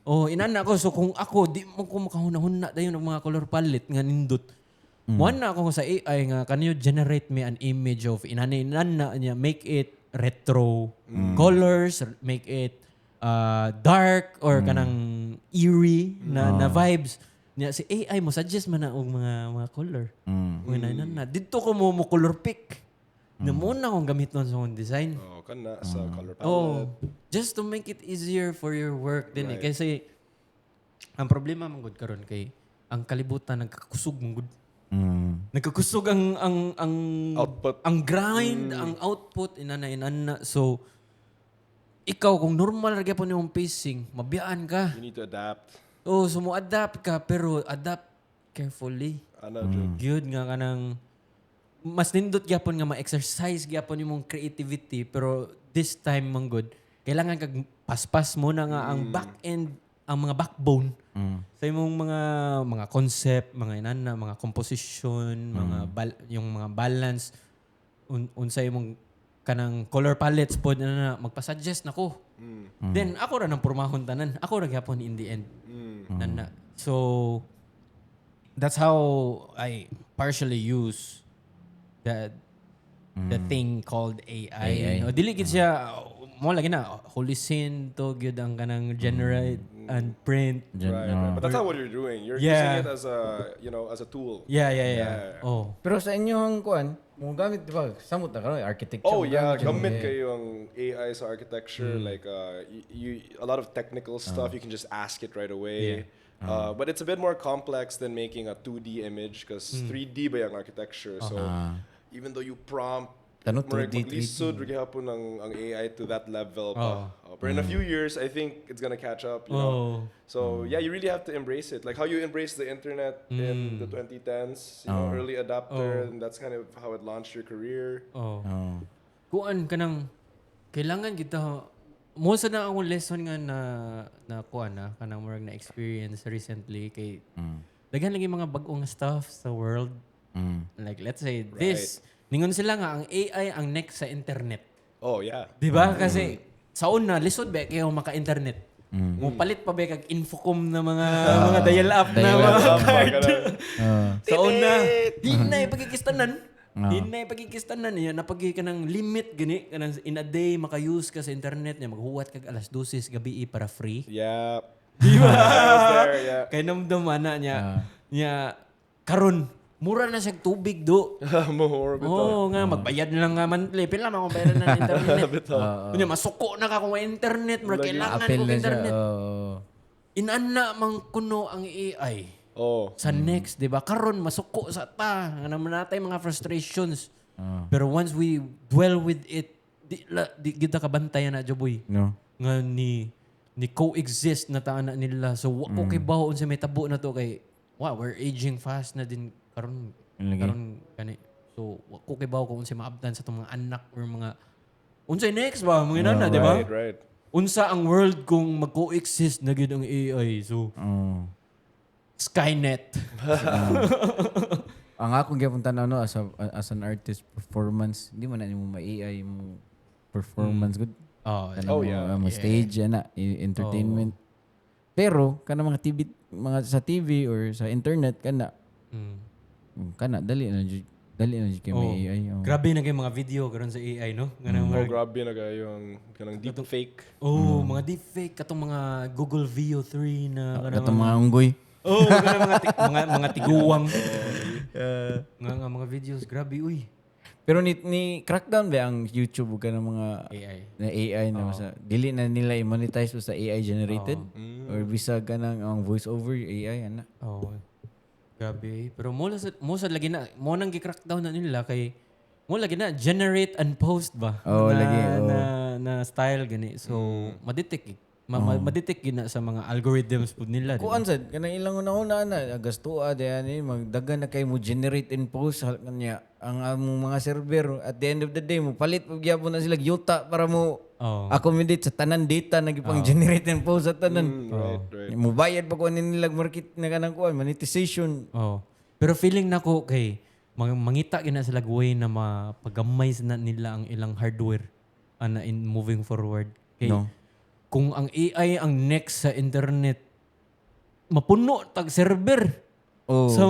Oh, inana ako. So kung ako di mo ko makahuna-huna dayon og mga color palette nga nindot. Mm. Na ako sa AI nga, "Can you generate me an image of inana inana niya, make it retro colors, make it dark or kanang eerie na vibes?" Niya si AI mo suggest man na og mga color. Mga inana. Didto ko mo color pick. Na mo na akong gamit nun sa akong design. Oh, kana sa color palette. Oh, just to make it easier for your work din eh. Kasi ang problema man gud karon kay ang kalibutan nagkakusog man gud. Nagkakusog ang Output. ang grind, ang output, inana inana. So ikaw kung normal ra gyapon imong pacing, mabiyaan ka. You need to adapt. Oh, so mo adapt ka pero adapt carefully. Ana jud. Gyud nga kanang mas nindot gyapon nga ma-exercise gyapon imong creativity, pero this time man gud kailangan kag paspas mo na nga ang back end, ang mga backbone sa imong mga concept, mga inana, mga composition, mga yung mga balance unsa imong kanang color palettes pod na, magpa-suggest nako. Then ako ra nang pormahon tanan. Ako ra gyapon in the end. Nana. So that's how I partially use the thing called AI. AI. O, dili gid siya mo lagi na holy sin to gyud ang kanang generate and print. Right. But that's not what you're doing. You're using it as a, you know, as a tool. Yeah. Oh. Pero sa inyong kuan, mo gamit di ba? Samot na karon architecture. Oh yeah, mo gamit gamit. kayo ang AI sa architecture, like you a lot of technical stuff you can just ask it right away. But it's a bit more complex than making a 2D image because 3D ba yung architecture. So even though you prompt, Kano murag 2D, 3D? maglisod ra gihapon ang AI to that level pa. But in a few years, I think it's gonna catch up. Oh. So yeah, you really have to embrace it. Like how you embrace the internet in the 2010s, early adopter, and that's kind of how it launched your career. Oh. Oh. Kuan kanang kailangan kita mo sa na akong lesson nga na na kuan na kanang murag na experience recently kay daghan lagi mga bag-ong stuff sa world. Like let's say this, ningon sila nga ang AI ang next sa internet. Oh yeah. Di ba? Kasi sa una lisod ba kayo maka-internet. Mo palit pa ba kag Infocom na mga dial-up na Dial-up. mga Tama, card. ganun. Sa una, di na ipagikistanan. Di na ipagikistanan niya. Napagi ka ng limit gani. Kanang in a day, maka-use ka sa internet niya. Maghuwat kag alas 12 gabi para free. Yeah. Di ba? I was there, yeah. Kay namdam ana niya. Niya, karon mura na siya tubig do. More bitaw. Oo nga, magbayad na lang nga monthly. Pila man akong bayaran ng internet. Bitaw. Unya, masuko na ka kung may internet. Mura, kailangan Apel kong na siya. internet. Oo. Inana man kuno ang AI. Oh. Sa next, di ba? Karon masuko sa ta. Nga naman natay mga frustrations. Pero once we dwell with it, di, la, di kita kabantayan na, Joboy. No. Nga ni coexist na taan na nila. So, wa ko kay bawo unsa may tabo na to kay wow, we're aging fast na din karon Lagi. karon gani. So, wa ko kay bawo kung unsa maabtan sa itong mga anak or mga unsay next ba mga inana, di ba? Right. Unsa ang world kung mag-coexist na gyud ang AI. So, Oh. Skynet. Ang akong gyapon tan-aw no as an artist performance, hindi man na nimo ma-AI mo performance good. Oh, Kanang Oh, yeah. Mga stage ana, entertainment. Pero kana mga TV, mga sa TV or sa internet kana kana dali na jud kay may Oh. AI. Oh. Grabe na kay mga video karon sa AI, no? Ganang Oh, grabe na kayo ang kanang deep fake. Oh, mga deepfake katong mga Google Veo 3 na kanang Katong mga unggoy. Oh, kanang mga tiguang. Nga mga videos, grabe uy. Pero ni crackdown ba ang YouTube ug kanang mga AI. na AI na sa dili na nila i-monetize sa AI generated or bisag kanang ang voice over AI ana. Oh. Grabe. Pero mo sa lagi na mo nang gi-crackdown na nila kay mo lagi na generate and post ba? Oo, na, lagi, oo. Na style gani. So madetect eh. Ma-detect gina sa mga algorithms pud nila, di ba? Kuan sad kanang ilang una-una na gastoa diyan ni magdagan na kay mo generate and post kanya ang among mga server. At the end of the day mo palit pag gyapon na sila yuta para mo accommodate sa tanan data na gipang generate and post sa tanan. Right. Mo bayad pa kuan nila market na kanang kuan monetization. Oh. Pero feeling nako kay mangita gina sila way na mapagamay na nila ang ilang hardware ana in moving forward. Kay No. kung ang AI ang next sa internet, mapuno tag server Oh. sa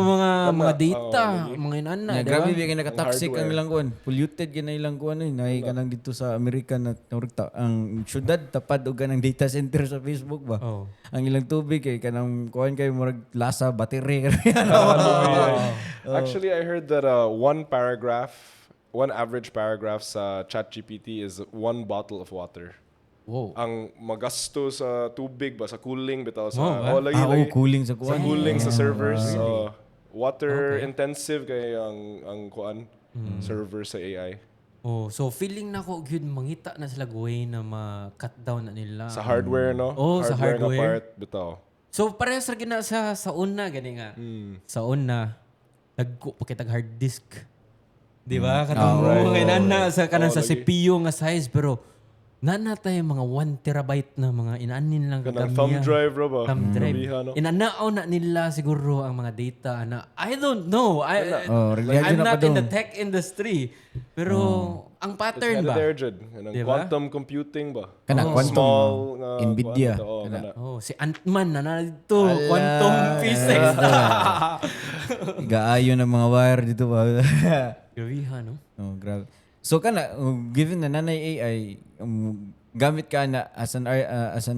mga data, mga inana, Na, di ba? grabe ba kay naka-toxic ang ilang kuan. Polluted gyud na ilang kuan eh. Naay kanang dito sa Amerika na murag ang syudad tapad og kanang data center sa Facebook ba. Oh. Ang ilang tubig kay kanang kuan kay murag lasa battery. Actually, I heard that one average paragraph sa ChatGPT is one bottle of water. Wow. Ang magasto sa tubig ba sa cooling bitaw sa Oh, oh, lagi, Ah, oh, lagi. cooling sa Sa kuan. cooling sa servers. Water intensive kay ang kuan server sa AI. Oh, so feeling nako gyud mangita na sila way na ma-cut down na nila. Sa hardware, no? Oh, sa nga hardware. part bitaw. So parehas ra gina sa una gani nga. Sa una nagko pa kitag hard disk. Di ba? Katong mga inana sa kanang Oh, sa lagi. CPU nga size, pero nana tayo mga 1 terabyte na mga inanin lang Kanang kagamiya. thumb drive ra ba? Thumb drive. Grabiha, no? Inanao na nila siguro ang mga data na I don't know. Oh, I'm na not pa in the dong. tech industry. Pero ang It's pattern headed ba? there, jud. Kanang Di ba? quantum computing ba? Kana quantum. Small nga Nvidia. kuan, oo, Kana. kana. Oh, si Ant-Man na na dito. Quantum physics. Gaayo ng mga wire dito ba. Grabiha, no? Oh, grabe. So kana given na nanay AI, gamit ka na as an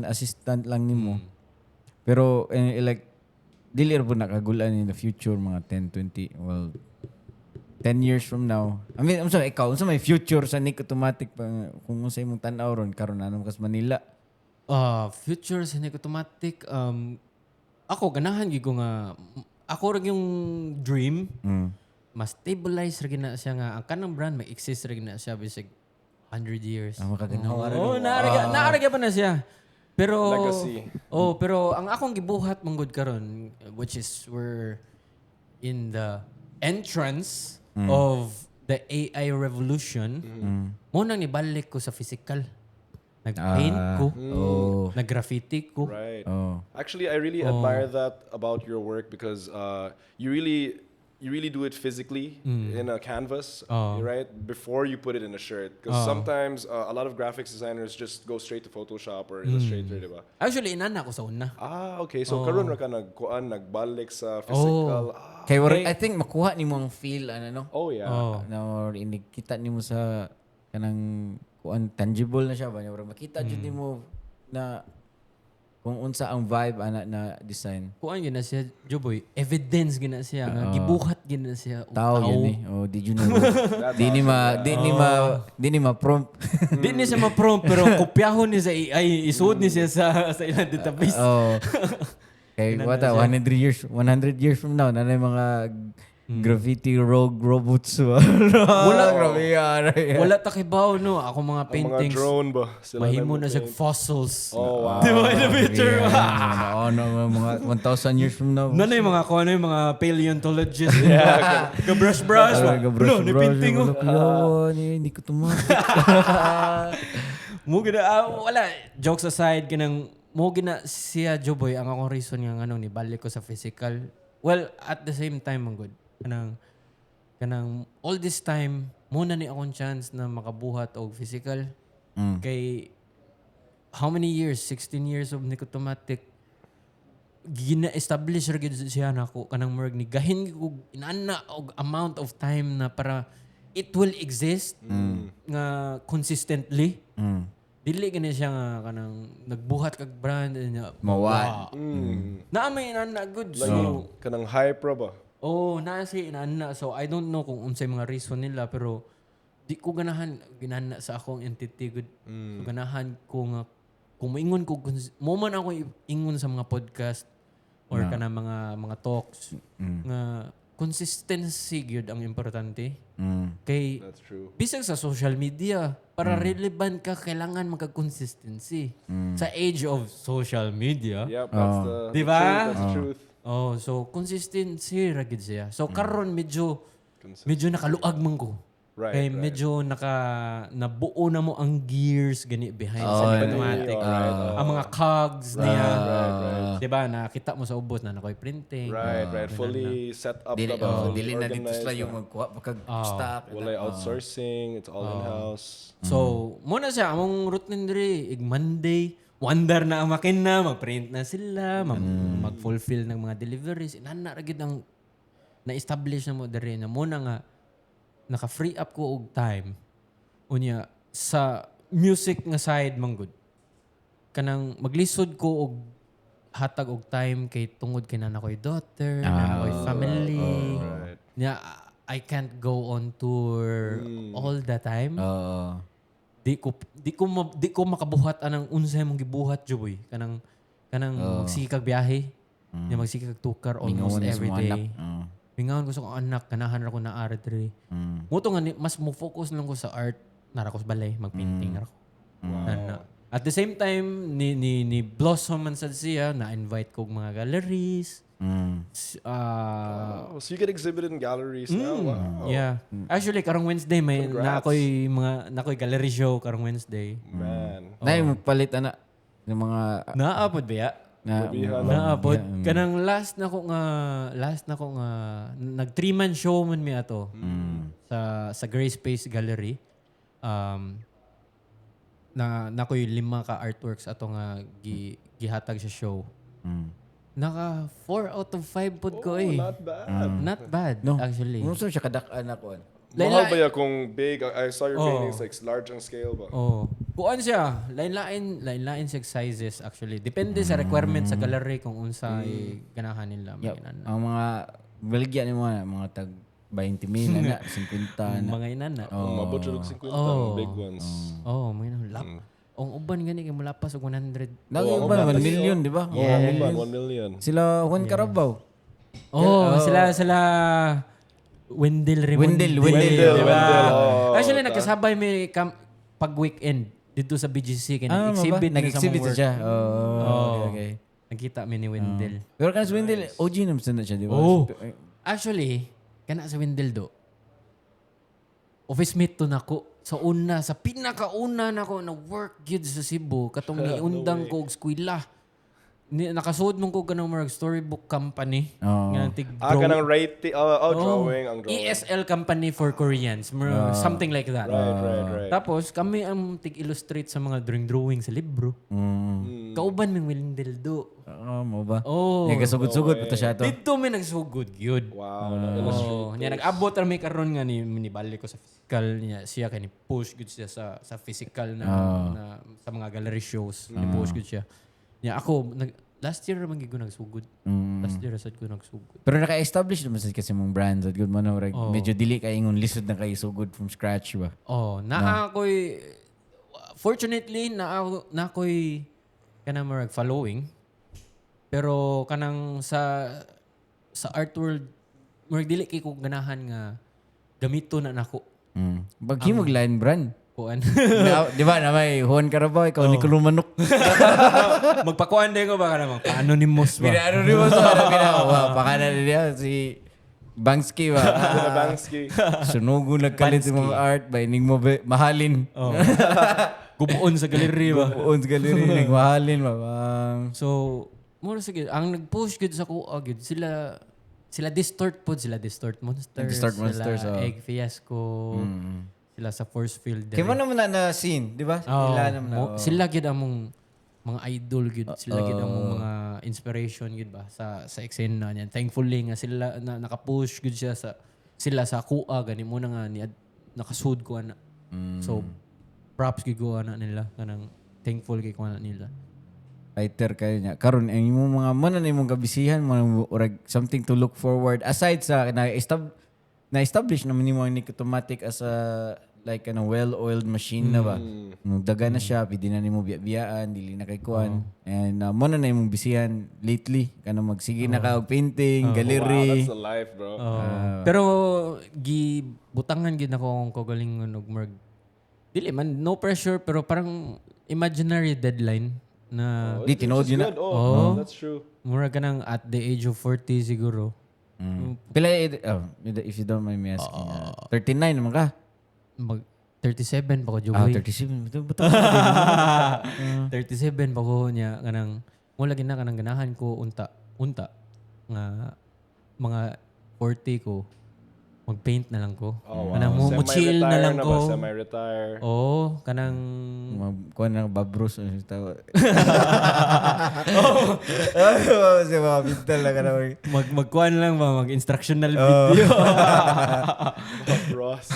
assistant lang nimo. Pero like dili ra pud nakagulan in the future, mga 10, 20, well, 10 years from now. I mean, unsa ikaw, unsa may future sa Nick Automatic pa kung unsa imong tan-aw ron karon na kas Manila? Future sa Nick Automatic, ako, ganahan gyud ko nga, ako ra yung dream, mas stabilize ra gyud na siya nga, ang kanang brand, mag-exist ra gyud na siya bisag 100 years. Ah, makaganawa ra. Oh, naa ra pa na siya. Pero Legacy. Oh, pero ang akong gibuhat manggod karon, which is we're in the entrance of the AI revolution. Mo nang nibalik ko sa physical. Nag-paint ko, Oh. nag-graffiti ko. Right. Oh. Actually, I really admire that about your work because you really do it physically in a canvas, Oh. right? Before you put it in a shirt, because sometimes a lot of graphics designers just go straight to Photoshop or Illustrator, diba? Actually, inana ko sa una. Ah, okay. So karon ra ka nagkuan, nagbalik sa physical. Ah. Kay wala, I think makuha nimo ang feel ano, no? Oh yeah. Oh. Na or kita nimo sa kanang kuan, tangible na siya ba, nya makita jud nimo na kung unsa ang vibe ana na design. Kuan gyud na siya, Joboy. Evidence gyud na siya nga gibuhat gyud na siya og Tao yun eh. Oh, did you know? Di ni ma prompt. Di ni siya ma-prompt pero kopyahon ni sa AI, isuod ni siya sa ilang database. Oh. Kay what 100 years 100 years from now na mga graffiti rogue robots ba? Wala. Grabe yan. Wala ta kibaw, no, ako mga Ang mga paintings. drone ba? Sila Mahimo na na siya mo-paint. fossils. Oh wow. Di ba in the future? Ano, mga 1,000 years from now. Ano yung mga kung ano yung mga paleontologists? Yeah. Ga-brush brush. Ay, ga-brush, Ano, ni brush, painting oh. wala kuyawa, ni, hindi ko tumatik. Mo gina wala, jokes aside, kanang mo gina siya, Joboy, ang akong reason nga ngano ni balik ko sa physical. Well, at the same time man good. Kanang all this time mo na ni akong chance na makabuhat og physical. Kay how many years? 16 years of Nicotomatic, gina-establish ra gyud siya nako, kanang murag ni gahin og inana og amount of time na para it will exist nga consistently. Dili gani siya nga kanang nagbuhat kag brand and Mawa. Naa may inana good. Like, So kanang hype ra ba? Oh, naa siya inana. So I don't know kung unsay mga reason nila, pero di ko ganahan ginana sa akong entity good. So ganahan ko nga kung moingon ko mo man ako ingon sa mga podcast or kana mga talks nga consistency gyud ang importante. Kay That's true. bisag sa social media, para relevant ka, kailangan magka-consistency. Sa age of social media. Yep, that's the Di ba? truth. That's the truth. Oh, so consistency ra gid siya. So karon medyo Consist- medyo nakaluag man ko. Kay medyo naka nabuo na mo ang gears gani behind sa automatic. Ang mga cogs niya. Right. 'Di ba? Nakita mo sa ubos na nakoy printing. Right. Fully set up Dili, na ba? oh, Fully dili na dito organized sila na. yung magkuha pagkag stock. Walay outsourcing, it's all in-house. So, mo na siya among routine diri ig Monday, wonder na ang makina, mag-print na sila, mag-fulfill ng mga deliveries. Inana ra gid ang na-establish na mo diri na mo na nga naka-free up ko og time. Unya sa music nga side man gud. Kanang maglisod ko og hatag og time kay tungod kay naa koy daughter, naa koy family. Right. Nya I can't go on tour all the time. Oo. Di ko makabuhat anang unsay mong gibuhat, Joboy, kanang magsige kag biyahe, nya magsige kag tukar almost Mingawan na sa every mga day. anak. Oo. Mingawan ko sa akong anak, ganahan ra ko na art diri. Mo to nga mas mo focus lang ko sa art, nara ko sa balay magpainting ra ko. Na, na. At the same time, ni blossom man sad siya, na-invite kog mga galleries. Oh, so you get exhibited in galleries now. Wow. Yeah. Actually, karong Wednesday may Congrats. na ako'y mga na ako'y gallery show karong Wednesday. Man. Nay mo palit ana ng mga Naapod ba ya? na Grabehan. Naapod. Kanang last na ko nga nag 3-man show man mi ato sa Gray Space Gallery. Na nakoy lima ka artworks ato nga gihatag sa show. Naka 4 out of 5 pod ko Oh, eh. not bad. Not bad No. actually. Mo siya kadak-an ako. Mahal ba ya kung big? I saw your Oh. paintings, like large ang scale ba? Oh. Kuan siya, lain-lain, lain-lain siya sizes actually. Depende sa requirement sa gallery kung unsa ganahan nila. Yep. Mga inana. Ang mga baligya ni mo na, mga tag 20 mil na, 50 na. Mga inana. Oh. Mabot siya og 50 ang big ones. Oh, mga inana. Lap. Ang uban gani kay mulapas og 100. Nang Oh, iba ang 1 uban. million, di ba? Oh, ang uban, 1 million. Sila Juan Carabao. Oh, sila Wendell Raimondi. Wendell, Wendell. Wendell, Diba? Wendell, oh, Actually nagkasabay mi pag weekend dito sa BGC kay Ah, nag-exhibit maba? na sa Nag-exhibit mong work. siya. Oh, okay. Nagkita mi ni Wendell. Pero kan si Wendell, OG naman na siya, di ba? Oh. Actually, kana sa Wendell do. Office mate to nako. Sa una, sa pinakauna nako na work gyud sa Cebu katong niundang ko og eskwela. Nakasuod man ko kanang murag storybook company. Oo. Nga tig Ah, kanang writing, oh, drawing, ang drawing. ESL company for Koreans, murag something like that. Right. Tapos kami ang tig-illustrate sa mga drawing drawing sa libro. Kauban ming Wendell do. Oo, mo ba? Oh. Nagkasugod-sugod pa to siya to. Dito mi nagsugod gyud. Wow, na-illustrate. Oh, niya nag-abot ra mi karon nga ni nibalik ko sa physical niya siya kay ni push gud siya sa physical na sa mga gallery shows ni push gud siya. Niya ako last year ra man gyud ko nagsugod. Last year ra sad ko nagsugod. Pero naka-establish naman sad kasi mong brand. Sad good man na, medyo dili kay ingon lisod na kay sugod from scratch ba? Oh, naa ako'y fortunately naa ako'y kanang murag following. Pero kanang sa art world murag dili kay ko ganahan nga gamito na nako. Baghimog line brand. Kuan. Na, di ba na may Juan Carabao, ikaw ni Kulumanok. Magpakuan din ko baka naman. Pa-anonymous ba? Pinaano rin mo sa ano, pina, baka na niya si Bansky ba? Bansky. Sunugo nagkalit yung mga art, ba ining mo ba, mahalin. Oh. Gubuon sa galeri ba? Buon sa galeri, nagmahalin ba? So, mura sige, ang nag-push gud sa kuha gud sila sila Distort pod, sila Distort Monsters, Distort Monsters, sila oh. Egg Fiasco, sila sa Force Field. Kaya mo naman na scene, di ba? Oh, Ila naman na. sila gyud among mga idol gyud, sila gyud among mga inspiration gyud ba sa eksena niya. Thankfully nga sila na, naka-push gyud siya sa sila sa kuha gani mo na nga ni nakasud ko ana. So props gyud ko ana nila, kanang thankful kay ko ana nila. Writer kayo niya. Karon ang imong mga mo na imong kabisihan mo urag something to look forward aside sa na na-establish naman nimo ang Nicotomatic as a like ano well-oiled machine na ba. Daga na siya, pwede na nimo biya-biyaan, dili na kay kuan. And mo na imong bisihan lately kanang magsige na ka og painting, Wow, gallery. that's the life, bro. Oh. Pero gibutangan gid nako akong kagalingon og murag dili man no pressure pero parang imaginary deadline na Oh, Di, tinuod which is yun na. good. Oh, that's true. mura ka nang at the age of 40 siguro. Pila oh, if you don't mind me asking. 39 naman ka. Mag 37 pa ko Ah, Joey. 37. Bato bato. 37 pa ko niya kanang mo lagi na kanang ganahan ko unta unta nga mga 40 ko mag-paint na lang ko. Oh, wow. Kanang mo chill na Semi-retire lang ba? ko. Semi-retire. Oh, kanang Kuha na ng Bob Ross. Ano yung tawag? Oh, si mga pintal na ka naman. magkuan lang ba mag-instructional video. Bob Ross.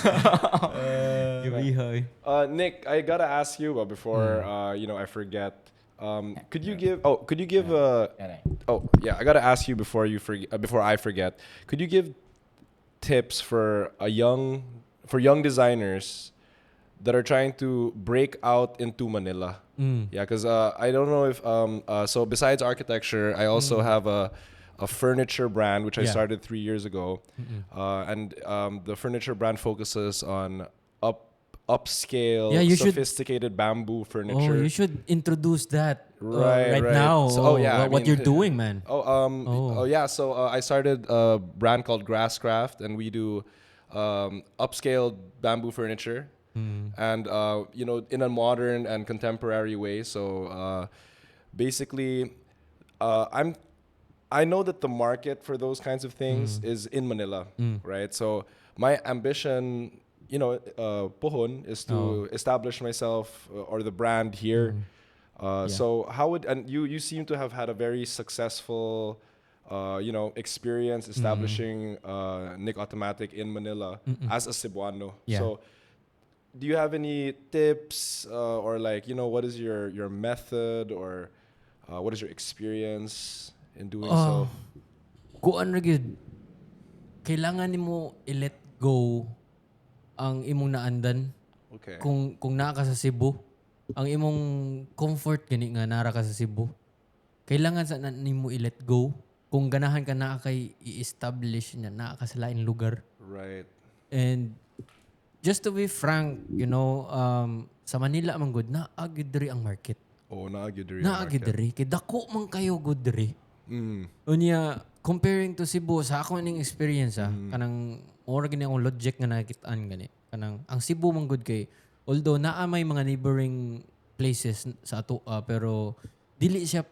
Gibihay. Nick, I gotta ask you, but before I forget. Could you give? Oh, could you give a? Oh, yeah, I gotta ask you before you forget. Before I forget, could you give tips for young designers that are trying to break out into Manila? Yeah, because I don't know if so. Besides architecture, I also have a furniture brand which I started 3 years ago, and the furniture brand focuses on up upscale, Yeah, you should- sophisticated bamboo Oh, furniture. you should introduce that right now. So, oh, yeah, I what mean, you're doing, man. Oh, Oh. oh. Yeah. So I started a brand called Grasscraft, and we do upscale bamboo furniture, and in a modern and contemporary way. So basically, I know that the market for those kinds of things is in Manila, right? So my ambition, pohon, is to establish myself or the brand here. So how would, and you seem to have had a very successful experience establishing Nick Automatic in Manila as a Cebuano. So do you have any tips or like, what is your method or what is your experience in doing so? Kuan ra gyud. Kailangan nimo i-let go ang imong naandan. Kung naa ka sa Cebu, ang imong comfort gani nga nara ka sa Cebu, kailangan sa na nimo i-let go. Kung ganahan ka naa kay i-establish niya naa ka sa laing lugar. And just to be frank, sa Manila man gud naa gyud diri ang market. Oh, naa gyud diri. Naa gyud diri kay dako man kayo gud diri. Unya, comparing to Cebu, sa ako ning experience kanang mura gani akong logic nga nakitaan gani. Kanang ang Cebu man gud kay although naa may mga neighboring places sa ato pero dili siya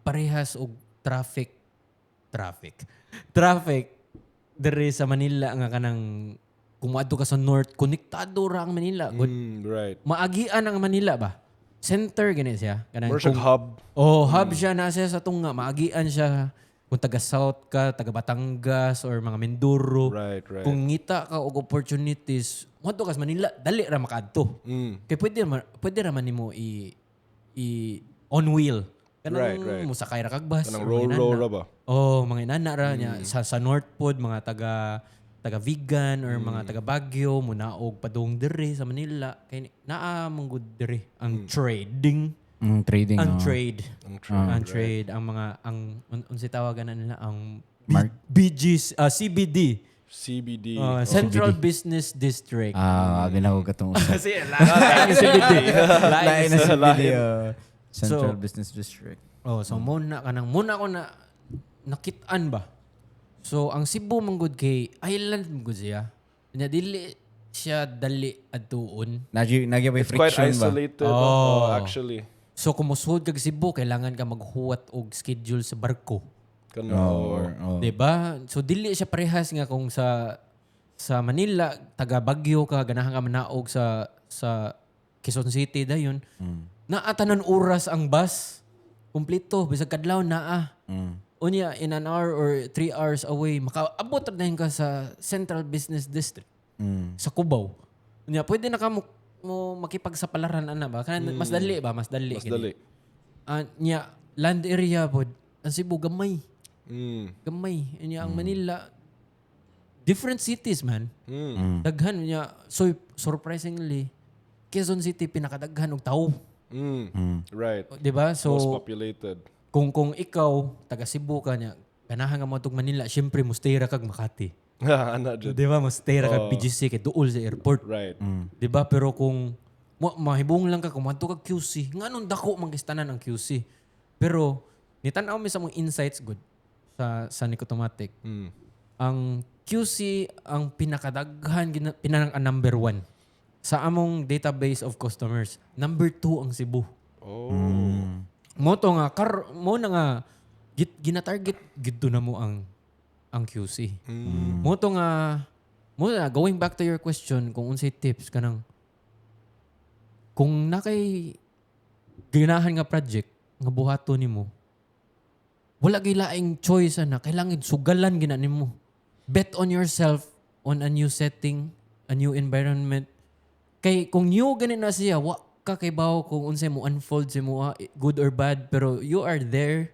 parehas og traffic diri sa Manila nga kanang kung moadto ka sa north, konektado ra ang Manila. Good. Maagian ang Manila ba? Center gani siya. Kanang Mura siya hub. Oh, hub siya na siya sa tunga. Maagian siya kung taga South ka, taga Batangas or mga Mindoro. Kung ngita ka og opportunities, moadto ka sa Manila, dali ra makaadto. Kay pwede ra man nimo i on wheel. Kanang musakay ra kag bus Kanang or mga roll roll inana. ra ba? Oh, mga inana ra niya sa North pod, mga taga Vigan or mga taga Baguio munaog padung diri sa Manila kay naa man gud diri ang trading. Trading. Ang Oh. trade. Ang trade. Ang trade, ang mga ang unsay tawagan na nila, ang Mark? BG, CBD. CBD. Central Business District. Ah, binago ka tong usa. Kasi lain CBD. Lain na CBD. Central So- Business District. Oh, so muna ka nang muna ko na nakit-an ba. So ang Cebu man gud kay island man gud siya. Nya dili siya dali adtuon. Nagya may It's quite friction ba? isolated. Oh. Oh, actually. So kung musuhod kag Cebu, kailangan ka maghuwat og schedule sa barko. Kano. Oh, oh. 'Di ba? So dili siya parehas nga kung sa Manila, taga Baguio ka, ganahan ka manaog sa Quezon City dayon. Naa tanan oras ang bus. Kumpleto bisag kadlaw naa. Unya in an hour or 3 hours away makaabot ra dayon ka sa Central Business District sa Cubao. Unya pwede na ka mo makipagsapalaran ana ba? Kanang mas dali ba? Mas dali. Mas gini. dali. Ah, nya land area pod ang Cebu gamay. Gamay. Nya ang Manila, different cities man. Daghan niya. So surprisingly, Quezon City pinakadaghan og tawo. 'Di ba? So Most populated. kung ikaw taga Cebu ka niya, ganahan ka mo tug Manila, syempre mo stay ra kag Makati. Ana jud. 'Di ba? Mo stay ra kag BGC kay duol sa airport. 'Di ba? Pero kung mo, mahibong lang ka kung moadto kag QC, nganong dako man gistanan ang QC. Pero nitan-aw mi sa mga insights good sa Nicotomatic. Ang QC ang pinakadaghan pinanang ang number one sa among database of customers. Number two ang Cebu. Oh. Mo to nga kar mo na nga gina-target gidto na mo ang QC. Mo to nga mo na, going back to your question kung unsay tips, kanang kung nakay ginahan nga project nga buhaton nimo, wala gyud laing choice ana, kailangan sugalan gina nimo. Bet on yourself, on a new setting, a new environment, kay kung new gani na siya, wa ka kay bawo kung unsay mo unfold sa mo, good or bad, pero you are there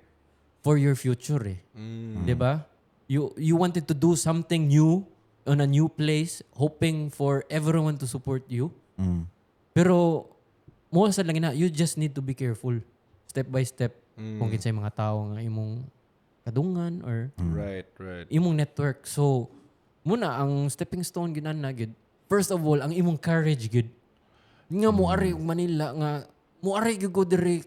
for your future eh. 'Di ba? You wanted to do something new on a new place, hoping for everyone to support you. Pero mo sa lang na, you just need to be careful step by step kung kinsay mga tao nga imong kadungan or imong network. So muna ang stepping stone ginan na gyud. First of all, ang imong courage gyud. Nga mo ari og Manila nga mo ari gyud ko diri,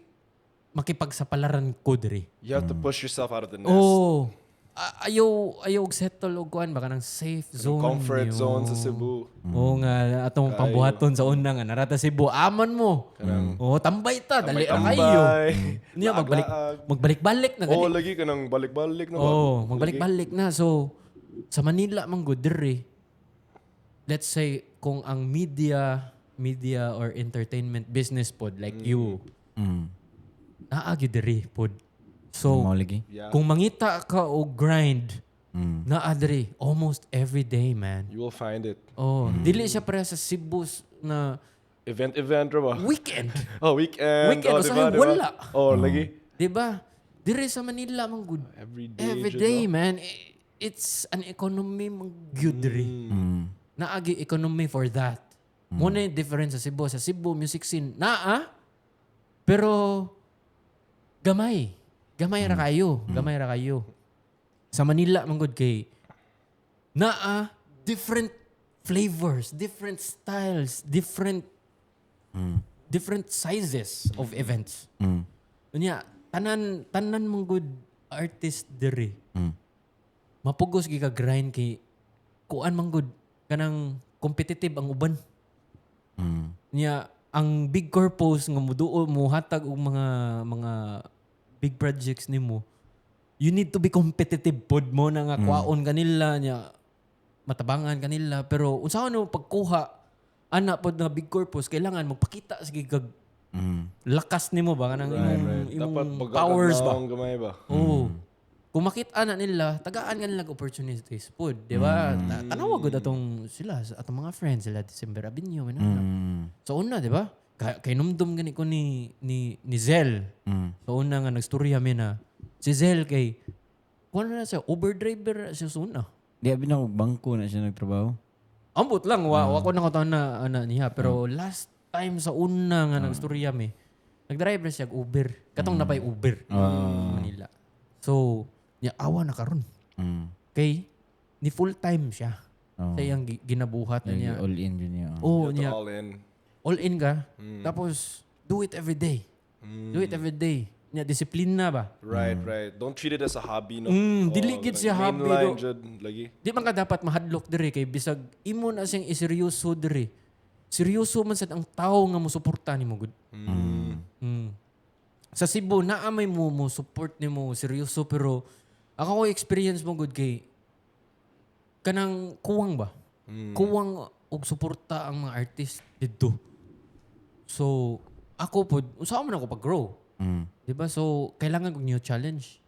makipagsapalaran ko diri. You have to push yourself out of the nest. Oh. Ayaw ayaw og settle og kuan ba, kanang safe zone. Comfort niyo. zone sa Cebu. Oo nga atong pambuhaton sa una nga narata Cebu, aman mo. Oo, tambay ta, dali ra kayo. Tambay. Niya magbalik Laag-laag. magbalik-balik na Oh, gani. lagi ka nang balik-balik na ba? Oo, magbalik-balik na. So sa Manila man gud diri. Let's say kung ang media or entertainment business pod like you, naa gyud diri pod. So Mao lagi. kung mangita ka og grind, naa diri almost every day, man. You will find it. Oh, dili siya pareha sa Cebu na Event, event, ra ba? weekend. Oh, weekend. Weekend, Oh, diba, usahay diba? wala. Oh, lagi. 'Di ba? Diri sa Manila man gud. Every day. Every jud, day, no? man. It's an economy man gyud diri. Naagi economy for that. Mo na yung difference sa Cebu. Sa Cebu, music scene, naa, pero gamay. Gamay ra kayo. Gamay ra kayo. Sa Manila, man gud kay naa different flavors, different styles, different sizes of events. Unya, tanan tanan mong good artist diri. Mapugos gi ka grind kay kuan man gud kanang competitive ang uban. Nya ang big corpos nga muduol mo hatag og mga big projects nimo. You need to be competitive pod mo na nga kwaon kanila nya matabangan kanila, pero unsa mo pagkuha ana pod nga big corpus, kailangan magpakita sige kag lakas nimo ba, kanang imong, imong Dapat powers ba. pagkakagnaong gamay ba? Oo. Kung makita na nila, tagaan ka nila og opportunities pod, di ba? Tanawa gud atong sila, sa atong mga friends sila, December Avenue, man na. So una, di ba? Kay numdum gani ko ni Zel. So una nga nagstorya mi na si Zel kay kuan na siya, Uber driver siya sa una. Di abi na og bangko na siya nagtrabaho. Ambot lang, wa ko na na ana niya, pero last time sa una nga nagstorya mi, nagdriver siya og Uber. Katong napay Uber sa Manila. So, niya awa na karon. Kay ni full time siya. Sa iyang ginabuhat na niya. All in yun niya. Oh, You have to niya all in. all in ka. Tapos do it every day. Do it every day. Niya disiplina ba? Right. Don't treat it as a hobby, no? Dili Oh, gid siya like, hobby, mainline do. jud, lagi. Di man ka dapat mahadlok diri kay bisag imo na siyang iseryoso diri. Seryoso man sad ang tao nga mosuporta nimo gud. Sa Cebu naa may mo support nimo seryoso, pero ako ko experience mo gud kay kanang kuwang ba? Kuwang og suporta ang mga artist didto. So ako pod unsa man ako pag-grow? Di ba? So kailangan kog new challenge.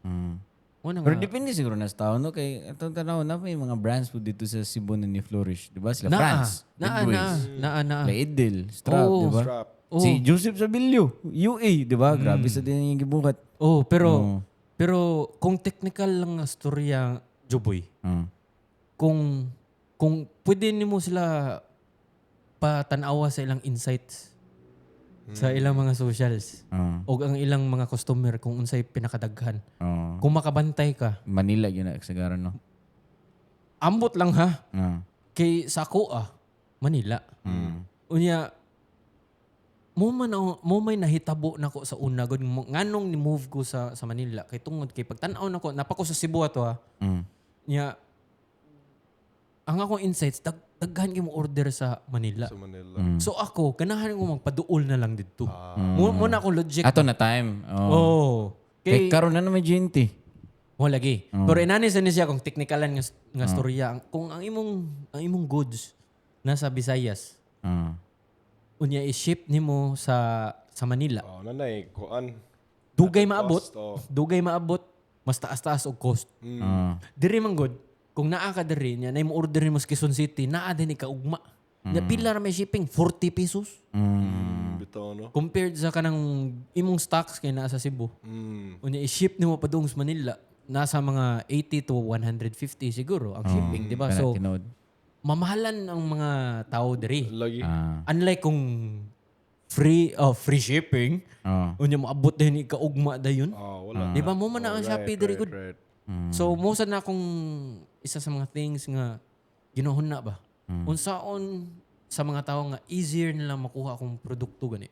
Mo na Pero nga. depende siguro na sa tao, no? Kay atong tanaw na may mga brands po dito sa Cebu na ni Flourish. Di ba? Sila Naa. France, Naa, Midways, naa, naa, naa. La Idil, Strap, Oo. di ba? Strap. Oo. Si Joseph Sabilio, UA, di ba? Grabe sa din yung gibuhat. Oh, pero pero kung technical lang nga storya, Joboy, kung pwede nimo sila patanawa sa ilang insights sa ilang mga socials o ang ilang mga customer kung unsay pinakadaghan. Kung makabantay ka, Manila yun na siguro, no? Ambot lang ha. Kay sa ako Manila. Unya mo man mo may nahitabo nako sa una gud nganong ni move ko sa Manila kay tungod kay pagtan-aw nako napako sa Cebu ato ha. Nya ang akong insights daghan kay mo order sa Manila. Sa Manila. So ako ganahan ko magpaduol na lang didto. Mo na akong logic. Ato na time. Oh. Oh. Kay Kay karon na na may GNT. mo lagi. Pero inani sa ni siya kung teknikalan nga storya kung ang imong goods nasa Visayas, unya i-ship nimo sa Manila. Oh, nanay, kuan. Dugay maabot, Cost, oh. dugay maabot, mas taas-taas og cost. Diri man gud, kung naa ka diri nya nay mo order nimo sa Quezon City, naa din ka ugma. Nya pila ra may shipping? 40 pesos. Bitaw, no? Compared sa kanang imong stocks kay naa sa Cebu. Unya i-ship nimo padung sa Manila, nasa mga 80 to 150 siguro ang shipping, di ba? Kana So tinuod. mamahalan ang mga tao diri. Lagi. Unlike kung free shipping, unya moabot din ikaugma dayon. Oh, wala. Di ba mo man na ang Shopee diri gud. Right. So mo sad na akong isa sa mga things nga ginuhon na ba. Unsaon sa mga tao nga easier nila makuha akong produkto gani.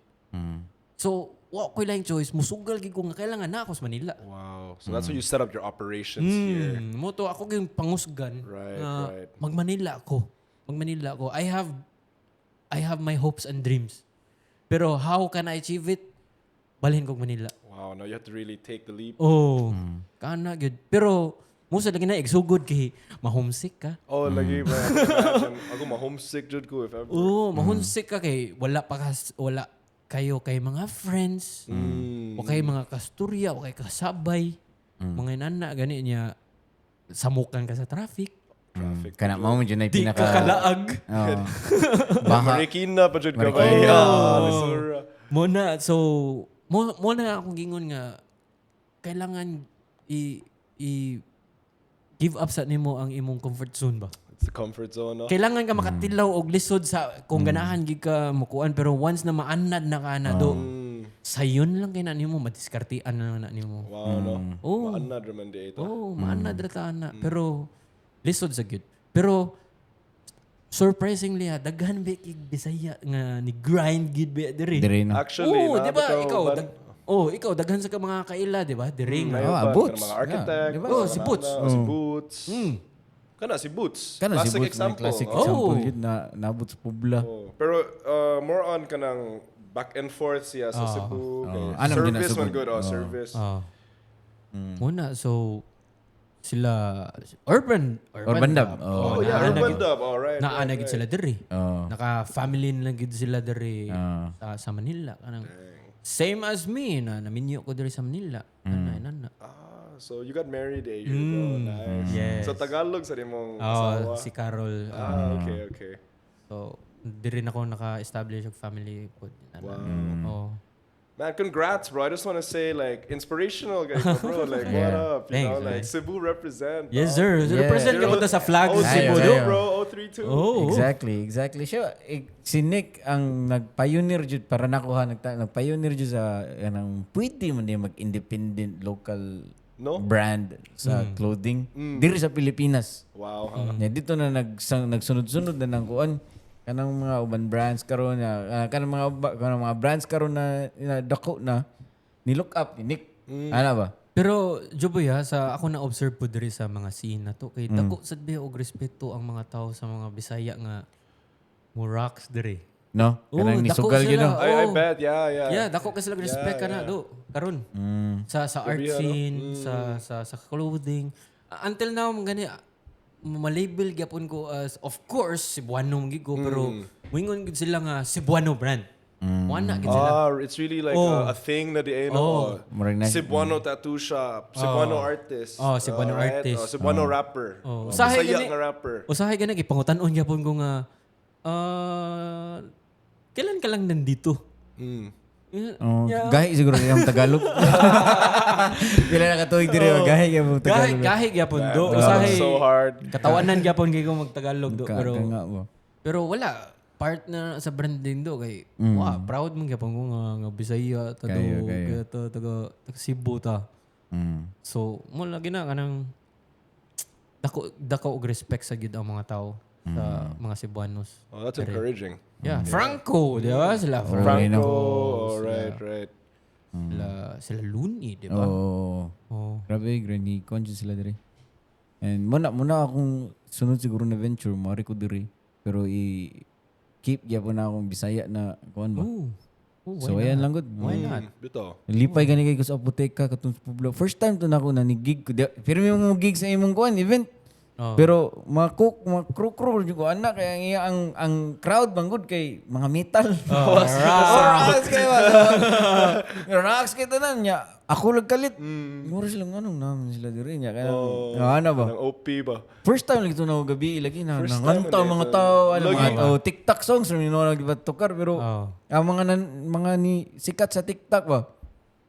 So, wa ko'y laing choice, musugal gid ko nga kailangan na ako sa Manila. Wow. So that's why you set up your operations here. Mo to ako gyud pangusgan nga mag-Manila ako. Mag-Manila ako. I have my hopes and dreams. Pero how can I achieve it? Balhin kog Manila. Wow. Now you have to really take the leap. Oh, kana gyud. Pero musa lagi na igsugod kay ma-homesick ka. Oh, lagi ba? I can imagine. Ako ma-homesick jud ko if ever. Oo, ma-homesick ka kay wala pa kas, wala kayo kay mga friends. Wa kay mga kasturya, wa kay kasabay. Mga inana gani niya, samukan ka sa traffic. Traffic. Kana mao mo dyan ay Di pinaka ka kalaag. Oo. Baha. Marikina pa jud ka ba? Marikina. Yeah, lisura. Mo na, so mo na akong gingon nga kailangan i give up sa nimo ang imong comfort zone ba. It's the comfort zone, no? Kailangan ka makatilaw og lisod sa kung ganahan gid ka mukuan, pero once na maanad na ka na do, sayon lang kay na nimo, madiskartean na lang na nimo. Wow, no? Oh. Maanad raman di ito. Oh, maanad ra ta ana. Pero lisod sa gyud. Pero surprisingly ha, daghan ba kig Bisaya nga ni grind gid ba diri. Dire no. Actually, Oh, na, di ba bitaw, ikaw oh, ikaw daghan sa ka mga kaila, di ba? Diri nga. Oh, Ba, Boots. kanang mga architect. Yeah, di ba? Oh, si Boots. Oh, si Boots. Kana si Boots. Kana si Classic Boots, may example. classic Oh. example yun na nabot sa Pobla. Oh. Pero more on kanang back and forth siya sa Cebu. Kay Oh, anong din service man nasugod? good. Oh, service. Oh. Muna, so sila Urban Urban Dub. Oh, Oh. yeah, naa na Urban gid- Dub. All right. Naa na gid sila diri. Oh. Naka-family na gid sila diri Ah. sa Manila kanang same as me na naminyo ko diri sa Manila. Ana ana. Ah, so you got married a year ago. Nice. Yes. So Tagalog sa imong Oh, asawa. si Carol. Ah, okay. So diri na ko naka-establish og family pod. Ana. Oh. Man, congrats, bro. I just want to say, like, inspirational, guys, bro. Like, what up? You Thanks, know, like, man. Cebu represent. Yes, dog. sir. Yeah. Represent ka punta sa flag Oh, sa Cebu, Ayo, do. ayo. Bro, 032. Oh. Exactly. Siya, eh, si Nick ang nag-pioneer jud para nakuha nag-pioneer jud sa kanang pwede man din mag-independent local No? brand sa clothing diri sa Pilipinas. Wow, huh? Nya dito na nagsunod-sunod na nang kuan kanang mga uban brands karon na kanang mga brands karon na dako na ni look up ni Nick. Ana ba? Pero Joboy ha, sa ako na observe po diri sa mga scene na to kay dako sad ba og respeto ang mga tao sa mga Bisaya nga mo rocks diri. No? Oo, Kanang ni dako sugal sila. yun no. I Oh. bet, yeah. Yeah, dako kasi sila respect ka na do karon. Sa art Grabe, ano? scene, sa clothing. Until now man gani malabel gyapon ko as, of course, Cebuano man gid ko, pero moingon gid sila nga Cebuano brand. Wala gid sila. Ah, it's really like a thing na di ay, no? Murag na- Cebuano tattoo shop, Cebuano artist. Oh, Cebuano Right? artist. Oh, Cebuano rapper. Oh. Oh, Usahay Bisaya gani- nga rapper. Usahay gani gipangutan-on gyapon ko nga kailan ka lang nandito? Yeah. Oh, gahi siguro yung Tagalog. Pila na katuig diri oh, gahi gyud mo Gahi Tagalog. gahi gyapon do. Tagalog Usahay so hard. Katawanan gyapon kay ko magtagalog do Ka, pero ka nga ba. pero wala part na sa branding do kay wa proud man gyapon ko nga Bisaya ta do Kayo, kayo. kaya ta taga Cebu ta. So mo lagi na kanang dako dako og respect sa gyud ang mga tao sa mga Cebuanos. Oh, that's encouraging. Yeah, Franco, di ba? Sila Franco, Franco, oh, right. sila Looney, di ba? Oh. Oh. Grabe, granny conscious sila diri. And muna akong sunod siguro na venture, mari ko diri. Pero i keep gyapon na akong Bisaya na kuan ba. Oh. Oh, why So ayan lang gud. Why not? Bitaw. Lipay gani kay ko sa apoteka katong sa Pueblo. First time to na ako na ni gig ko. Pero may mga gig sa imong kuan event. Oh. Pero mga cook, mga crew crew ko anak kay ang iya ang crowd bangod kay mga metal. Oh, rocks kay ba. Rocks kay tanan niya. Ako lang kalit. Mura sila nganong naman sila diri niya kaya ano ba? Ng OP ba? First time lagi to na gabi lagi na First time nanganta ulit, mga oh. tao ano Lagi. mga oh, TikTok songs rin no nagbatukar pero Oh. ang mga mga ni sikat sa TikTok ba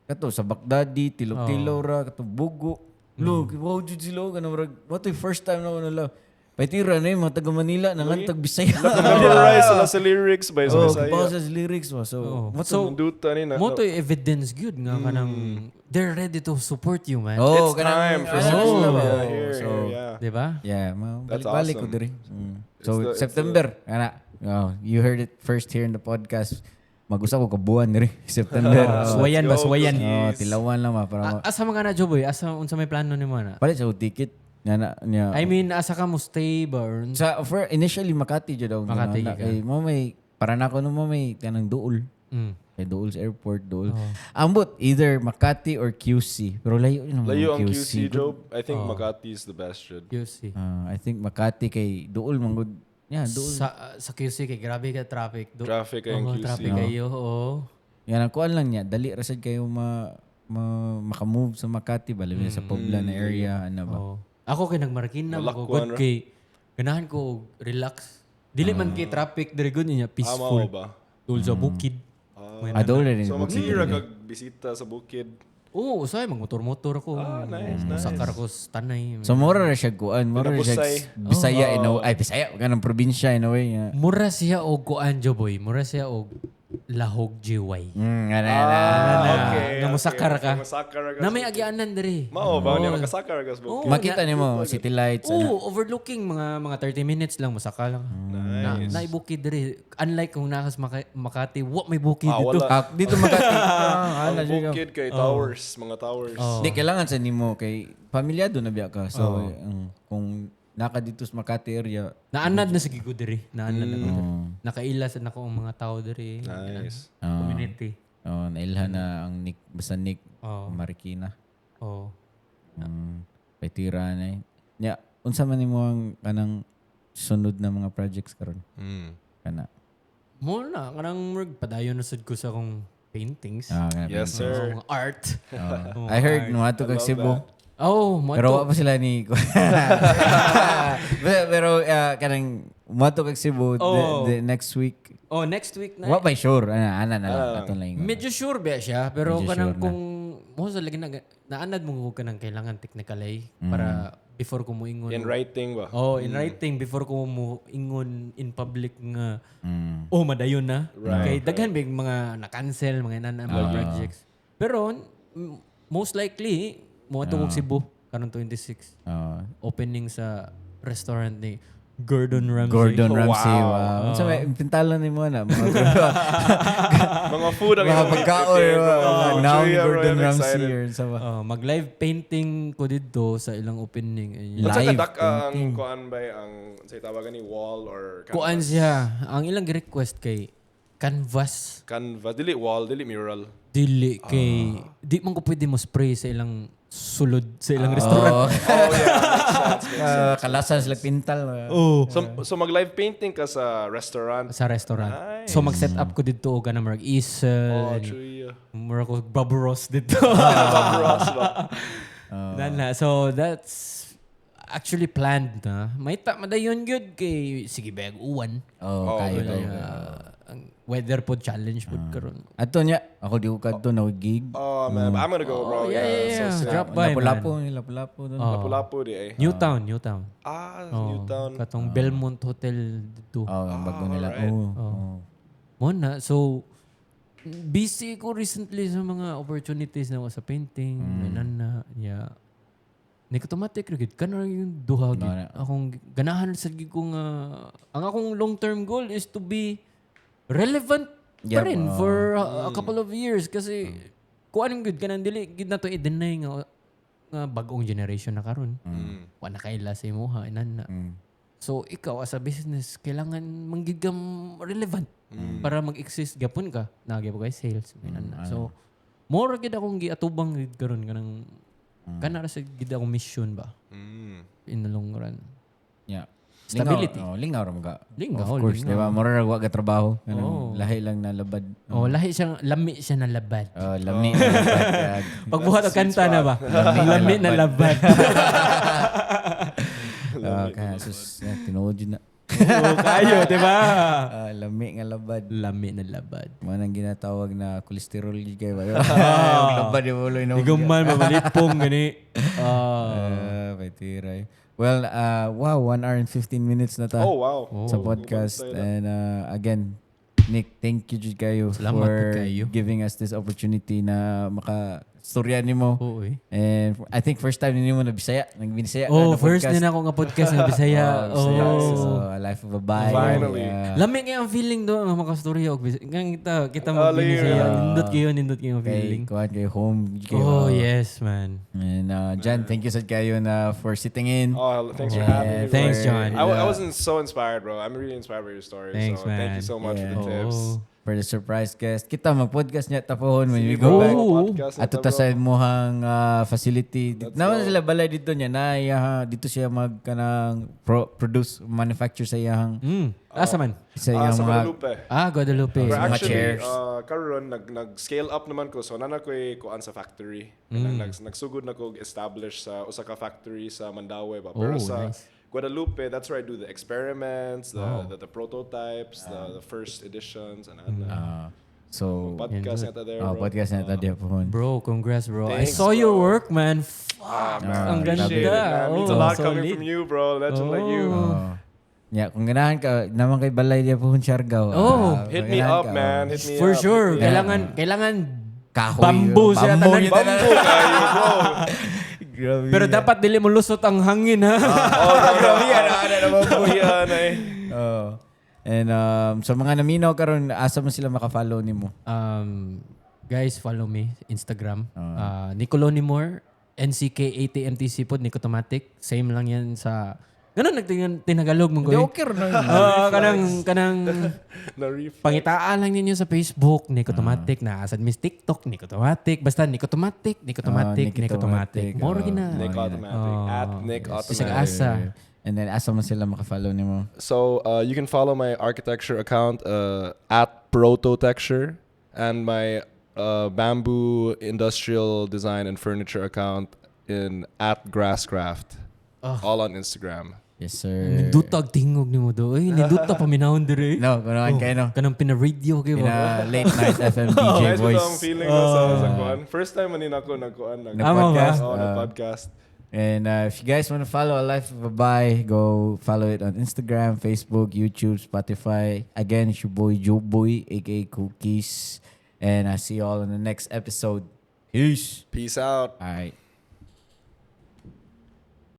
kato sa Baghdadi Tilok-Tilaw ra kato Bugo look wow jud sila kanang murag what the first time na ko nila Paitira na yung mga taga Manila nangantag Bisaya. Memorize sila sa lyrics ba? Sa Oh, Bisaya. kabaw sa lyrics ba. So, what So, Duta ni na. mo to evidence gyud nga kanang they're ready to support you, man. Oh, It's time for ano Cebu. sila ba? Yeah, here, So, here, yeah. Di ba? yeah, That's balik-balik ko awesome. diri. So, It's September, ana. Oh, you heard it first here in the podcast. Mag-usa ko ka buwan diri September. Oh, Suwayan ba, Go, suwayan. oh, tilawan lang ba para Asa man ka na, Joboy? Asa, unsa may plano nimo na? Palit sa ticket nga na niya. I mean, asa ka mo stay ba? Or, Sa for initially Makati jud ako. Makati ginawa. ka. Kay mo may para na ako no mo may kanang duol. Kay duol sa airport, duol. Ambot either Makati or QC. Pero layo yun naman Layo ang QC, Job. I think Makati is the best, jud. QC. Ah, I think Makati kay duol man gud. Yeah, duol. Sa QC kay grabe ka traffic. Traffic kay ang Oo, QC. traffic kayo, oo. Yan ang kuan lang niya, dali ra sad kayo ma maka-move sa Makati ba, labi na sa Pobla na area ano ba. Oo. Ako kay nagmarikina ko Malakwan good ra. kay ganahan ko og relax. Dili man kay traffic diri gud niya Ama peaceful. ba? Dul sa bukid. Ah, duol rin. So magsige ra kag bisita sa bukid. Oo, usay magmotor-motor ako. Ah, nice, nice. Sakar ko sa tanay. So mura ra siya kuan, mura ra siya Pinabusay. Bisaya in a ay Bisaya kanang probinsya in a way. Yeah. Mura siya og kuan Joboy, mura siya og Lahog GY. Ana na. Ah, okay. Nga mosakar ka. Masakar ka. Na may agianan diri. Mao ba niya makasakar ka sa bukid? Makita nimo city lights ano. Oo, overlooking mga 30 minutes lang masaka lang. Nice. Na, naibukid diri. Unlike kung nakas Makati, wa may bukid Ah, dito. wala. Ah, dito Makati. Ah, Ang ana siya. bukid kay towers, mga towers. Di kailangan sa nimo kay pamilyado na biya ka. So kung naka dito sa Makati area, Naanad na sa ko diri. Naanad na ko diri. Nakaila sa nako ang mga tao diri. Nice. Community. oh, nailhan na ang Nick basta Nick Oo. Marikina. Oh. Patira na eh. Nya, unsa man nimo ang kanang sunod na mga projects karon? Kana. Mo na kanang murag padayon na sad ko sa akong paintings. Ah, kana. Yes, sir. Sa akong art. Oh. I heard no ato kag Cebu. Oh, mo Pero wa pa sila ni pero kanang moadto kag Cebu the next week. Oh, next week na. Wa pa sure. Ana ana na lang ato lang. ingon. Medyo sure ba siya, pero Medyo kanang sure na. kung mo sa lagi na naanad mo ko kanang kailangan technical ay para before ko moingon. In writing ba? Oh, in writing before ko mo ingon in public nga oh madayon na. Kay daghan big mga na-cancel mga inana mga projects. Pero most likely mo ato kog Cebu karon 26 Oh. opening sa restaurant ni Gordon Ramsay. Gordon Ramsay. Wow. Unsa may pintalan nimo na mga Mga food ang mga imong pagkaon i-prepare, bro. mga now Chuya, bro, Gordon I'm Ramsay excited. or unsa ba? Oh, mag live painting ko didto sa ilang opening. Ayun. Unsa Live kadak ang kuan ba ang say tawagan ni wall or canvas? Kuan siya. Ang ilang request kay canvas. Canvas dili wall, dili mural. Dili kay di man ko pwede mo spray sa ilang sulod sa ilang restaurant. Oh yeah, makes sense. Makes Ah, kalasan sila pintal. Oh. So mag live painting ka sa restaurant. Sa restaurant. So mag-set up ko didto og kanang murag easel. Oh, and true. Mura ko Bob Ross didto. Bob Ross ba? Na. So that's actually planned na. May ta madayon gyud kay sige bag uwan. Oh, kayo kayo. Ang weather pod challenge pod karon. Ato niya, ako di ko kadto na gig. Oh man, I'm gonna go, bro. Oh, yeah, yeah, yeah. So sad. Drop by, man. Lapu-lapu, lapu-lapu doon. Lapu-lapu di eh. Newtown, Newtown. Ah, Oh, Newtown. Katong Belmont Hotel dito. Oh, ang bago nila. alright. Oh. Oh. Mo na. So, busy ko recently sa mga opportunities na ako sa painting, mm. na, yeah. Nikotomatic ra gid kana ra yung duha gid. Akong ganahan sa gid ko nga ang akong long-term goal is to be relevant pa Yep, rin for a couple of years kasi kuan gud kanang dili gid na to i-deny nga bag-ong generation na karon. Wa na kaila sa imuha inan na. So ikaw as a business kailangan manggid ka relevant para mag-exist gapon ka. Naa gyapon kay sales inan na. So more gid akong giatubang gid karon kanang kana ra sa gid akong mission ba in the long run. Yeah. Stability. Lingaw, oh, lingaw ra man ka. Lingaw, Of course, di ba? Mura ra wa ka trabaho. Kanang lahi lang na labad. Oh, lahi siya lami siya na labad. Oh, lami na labad. Yeah. Pagbuhat og kanta na ba? Lami na labad. Ah, kaya sus, yeah, tinuod yun na. Oo, kayo, di ba? Ah, lami nga labad. Lami na labad. Mga nang ginatawag na cholesterol yun kayo ba? Ang labad yung ulo yung Iguman, mamalipong, gani. Ah. Ah, may tira eh. Well, wow, 1 hour and 15 minutes na ta Oh, wow. sa podcast. And again, Nick, thank you jud kayo Salamat for pud kayo. giving us this opportunity na maka storya nimo. Oo eh. And I think first time nimo na Bisaya, nag-Bisaya ka Oh, na first podcast. din ako nga podcast nga Bisaya. Oh, Bisaya. Oh. So, A Life of a Bai. Finally. Yeah. Lami kay ang feeling do nga makastorya og Bisaya. Nga kita Ah, mag Bisaya. later. Nindot kayo ang Kay feeling. kuan kay home kay Oh, yes, man. And John, thank you sa kayo na for sitting in. Oh, thanks for Yeah, having me, bro. Thanks, John. I wasn't so inspired, bro. I'm really inspired by your story. Thanks, So thank man. you so much for the tips. Oh. For the surprise guest. Kita mag-podcast niya tapohon when we Sige, go bro. back. Podcast na Ato ta, ta bro. sa imuhang facility. Let's Naman go. sila balay dito niya na iya, dito siya mag kanang produce manufacture sa iyang Asa man? sa Ah, iyang sa mga Guadalupe. Ah, Guadalupe. Pero mga actually, chairs. Karon nag scale up naman ko. So nana ko'y kuan sa factory. Nagsugod na ko establish sa usa ka factory sa Mandaue ba. Pero Oh, sa nice. Guadalupe, that's where I do the experiments, the prototypes, the first editions, and ano. So Podcast na ta there, oh, bro. podcast na ta diha pohon. Bro, congrats, bro. I Thanks, saw your bro. work, man. Fuck. Ah, man. Ang ganda. Appreciate it, man. Means a Oh, lot coming solid. from you, bro. Legend like you. Oh. Oh. Yeah, kung ganahan ka naman kay balay diha pohon Siargao. Oh. Ah, Hit me ganahan up, ka, man. oh. Hit me For up. sure. Hit me up. Kailangan Kahoy. Bamboo siya Bamboo tanan. yun tanan. Bamboo kayo, bro. Grabe. Pero dapat dili mo lusot ang hangin ha. Oh, no. Grabe yan. Ano na bamboo. Yeah, na eh. Oh. And sa mga naminaw karon asa mo sila maka-follow nimo? Guys, follow me Instagram. Nicolo Nimor, NCK80MTC pod Nicotomatic. Same lang yan sa Ganun nagtingin tinagalog mo Hindi ko. okay ro na. Ah, kanang Na-reflex. pangitaan lang ninyo sa Facebook, Nicotomatic na asad miss TikTok, Nicotomatic, basta Nicotomatic, Nicotomatic, Ah, Nicotomatic, Nicotomatic. More oh. gina. Nick Automatic. At Nick Bisag Automatic. asa. And then asa mo sila maka-follow nimo? So you can follow my architecture account at Prototecture and my bamboo industrial design and furniture account in at Grasscraft. All on Instagram. Yes, sir. Ninduta ang tingog nimo do. Ay, ninduta paminahon dire. No, kunuhan kayo no. Kanang pina-radio kayo ba? Pina late night FM DJ Nice voice. voice. Ang feeling no, sa kuan. First time man ako nagkuan nag Tama ba? Nag-podcast. Oh, nag-podcast. And if you guys want to follow A Life of a Bai, go follow it on Instagram, Facebook, YouTube, Spotify. Again, it's your boy Joe Boy, aka Cookies. And I see you all in the next episode. Peace. Peace out. All right.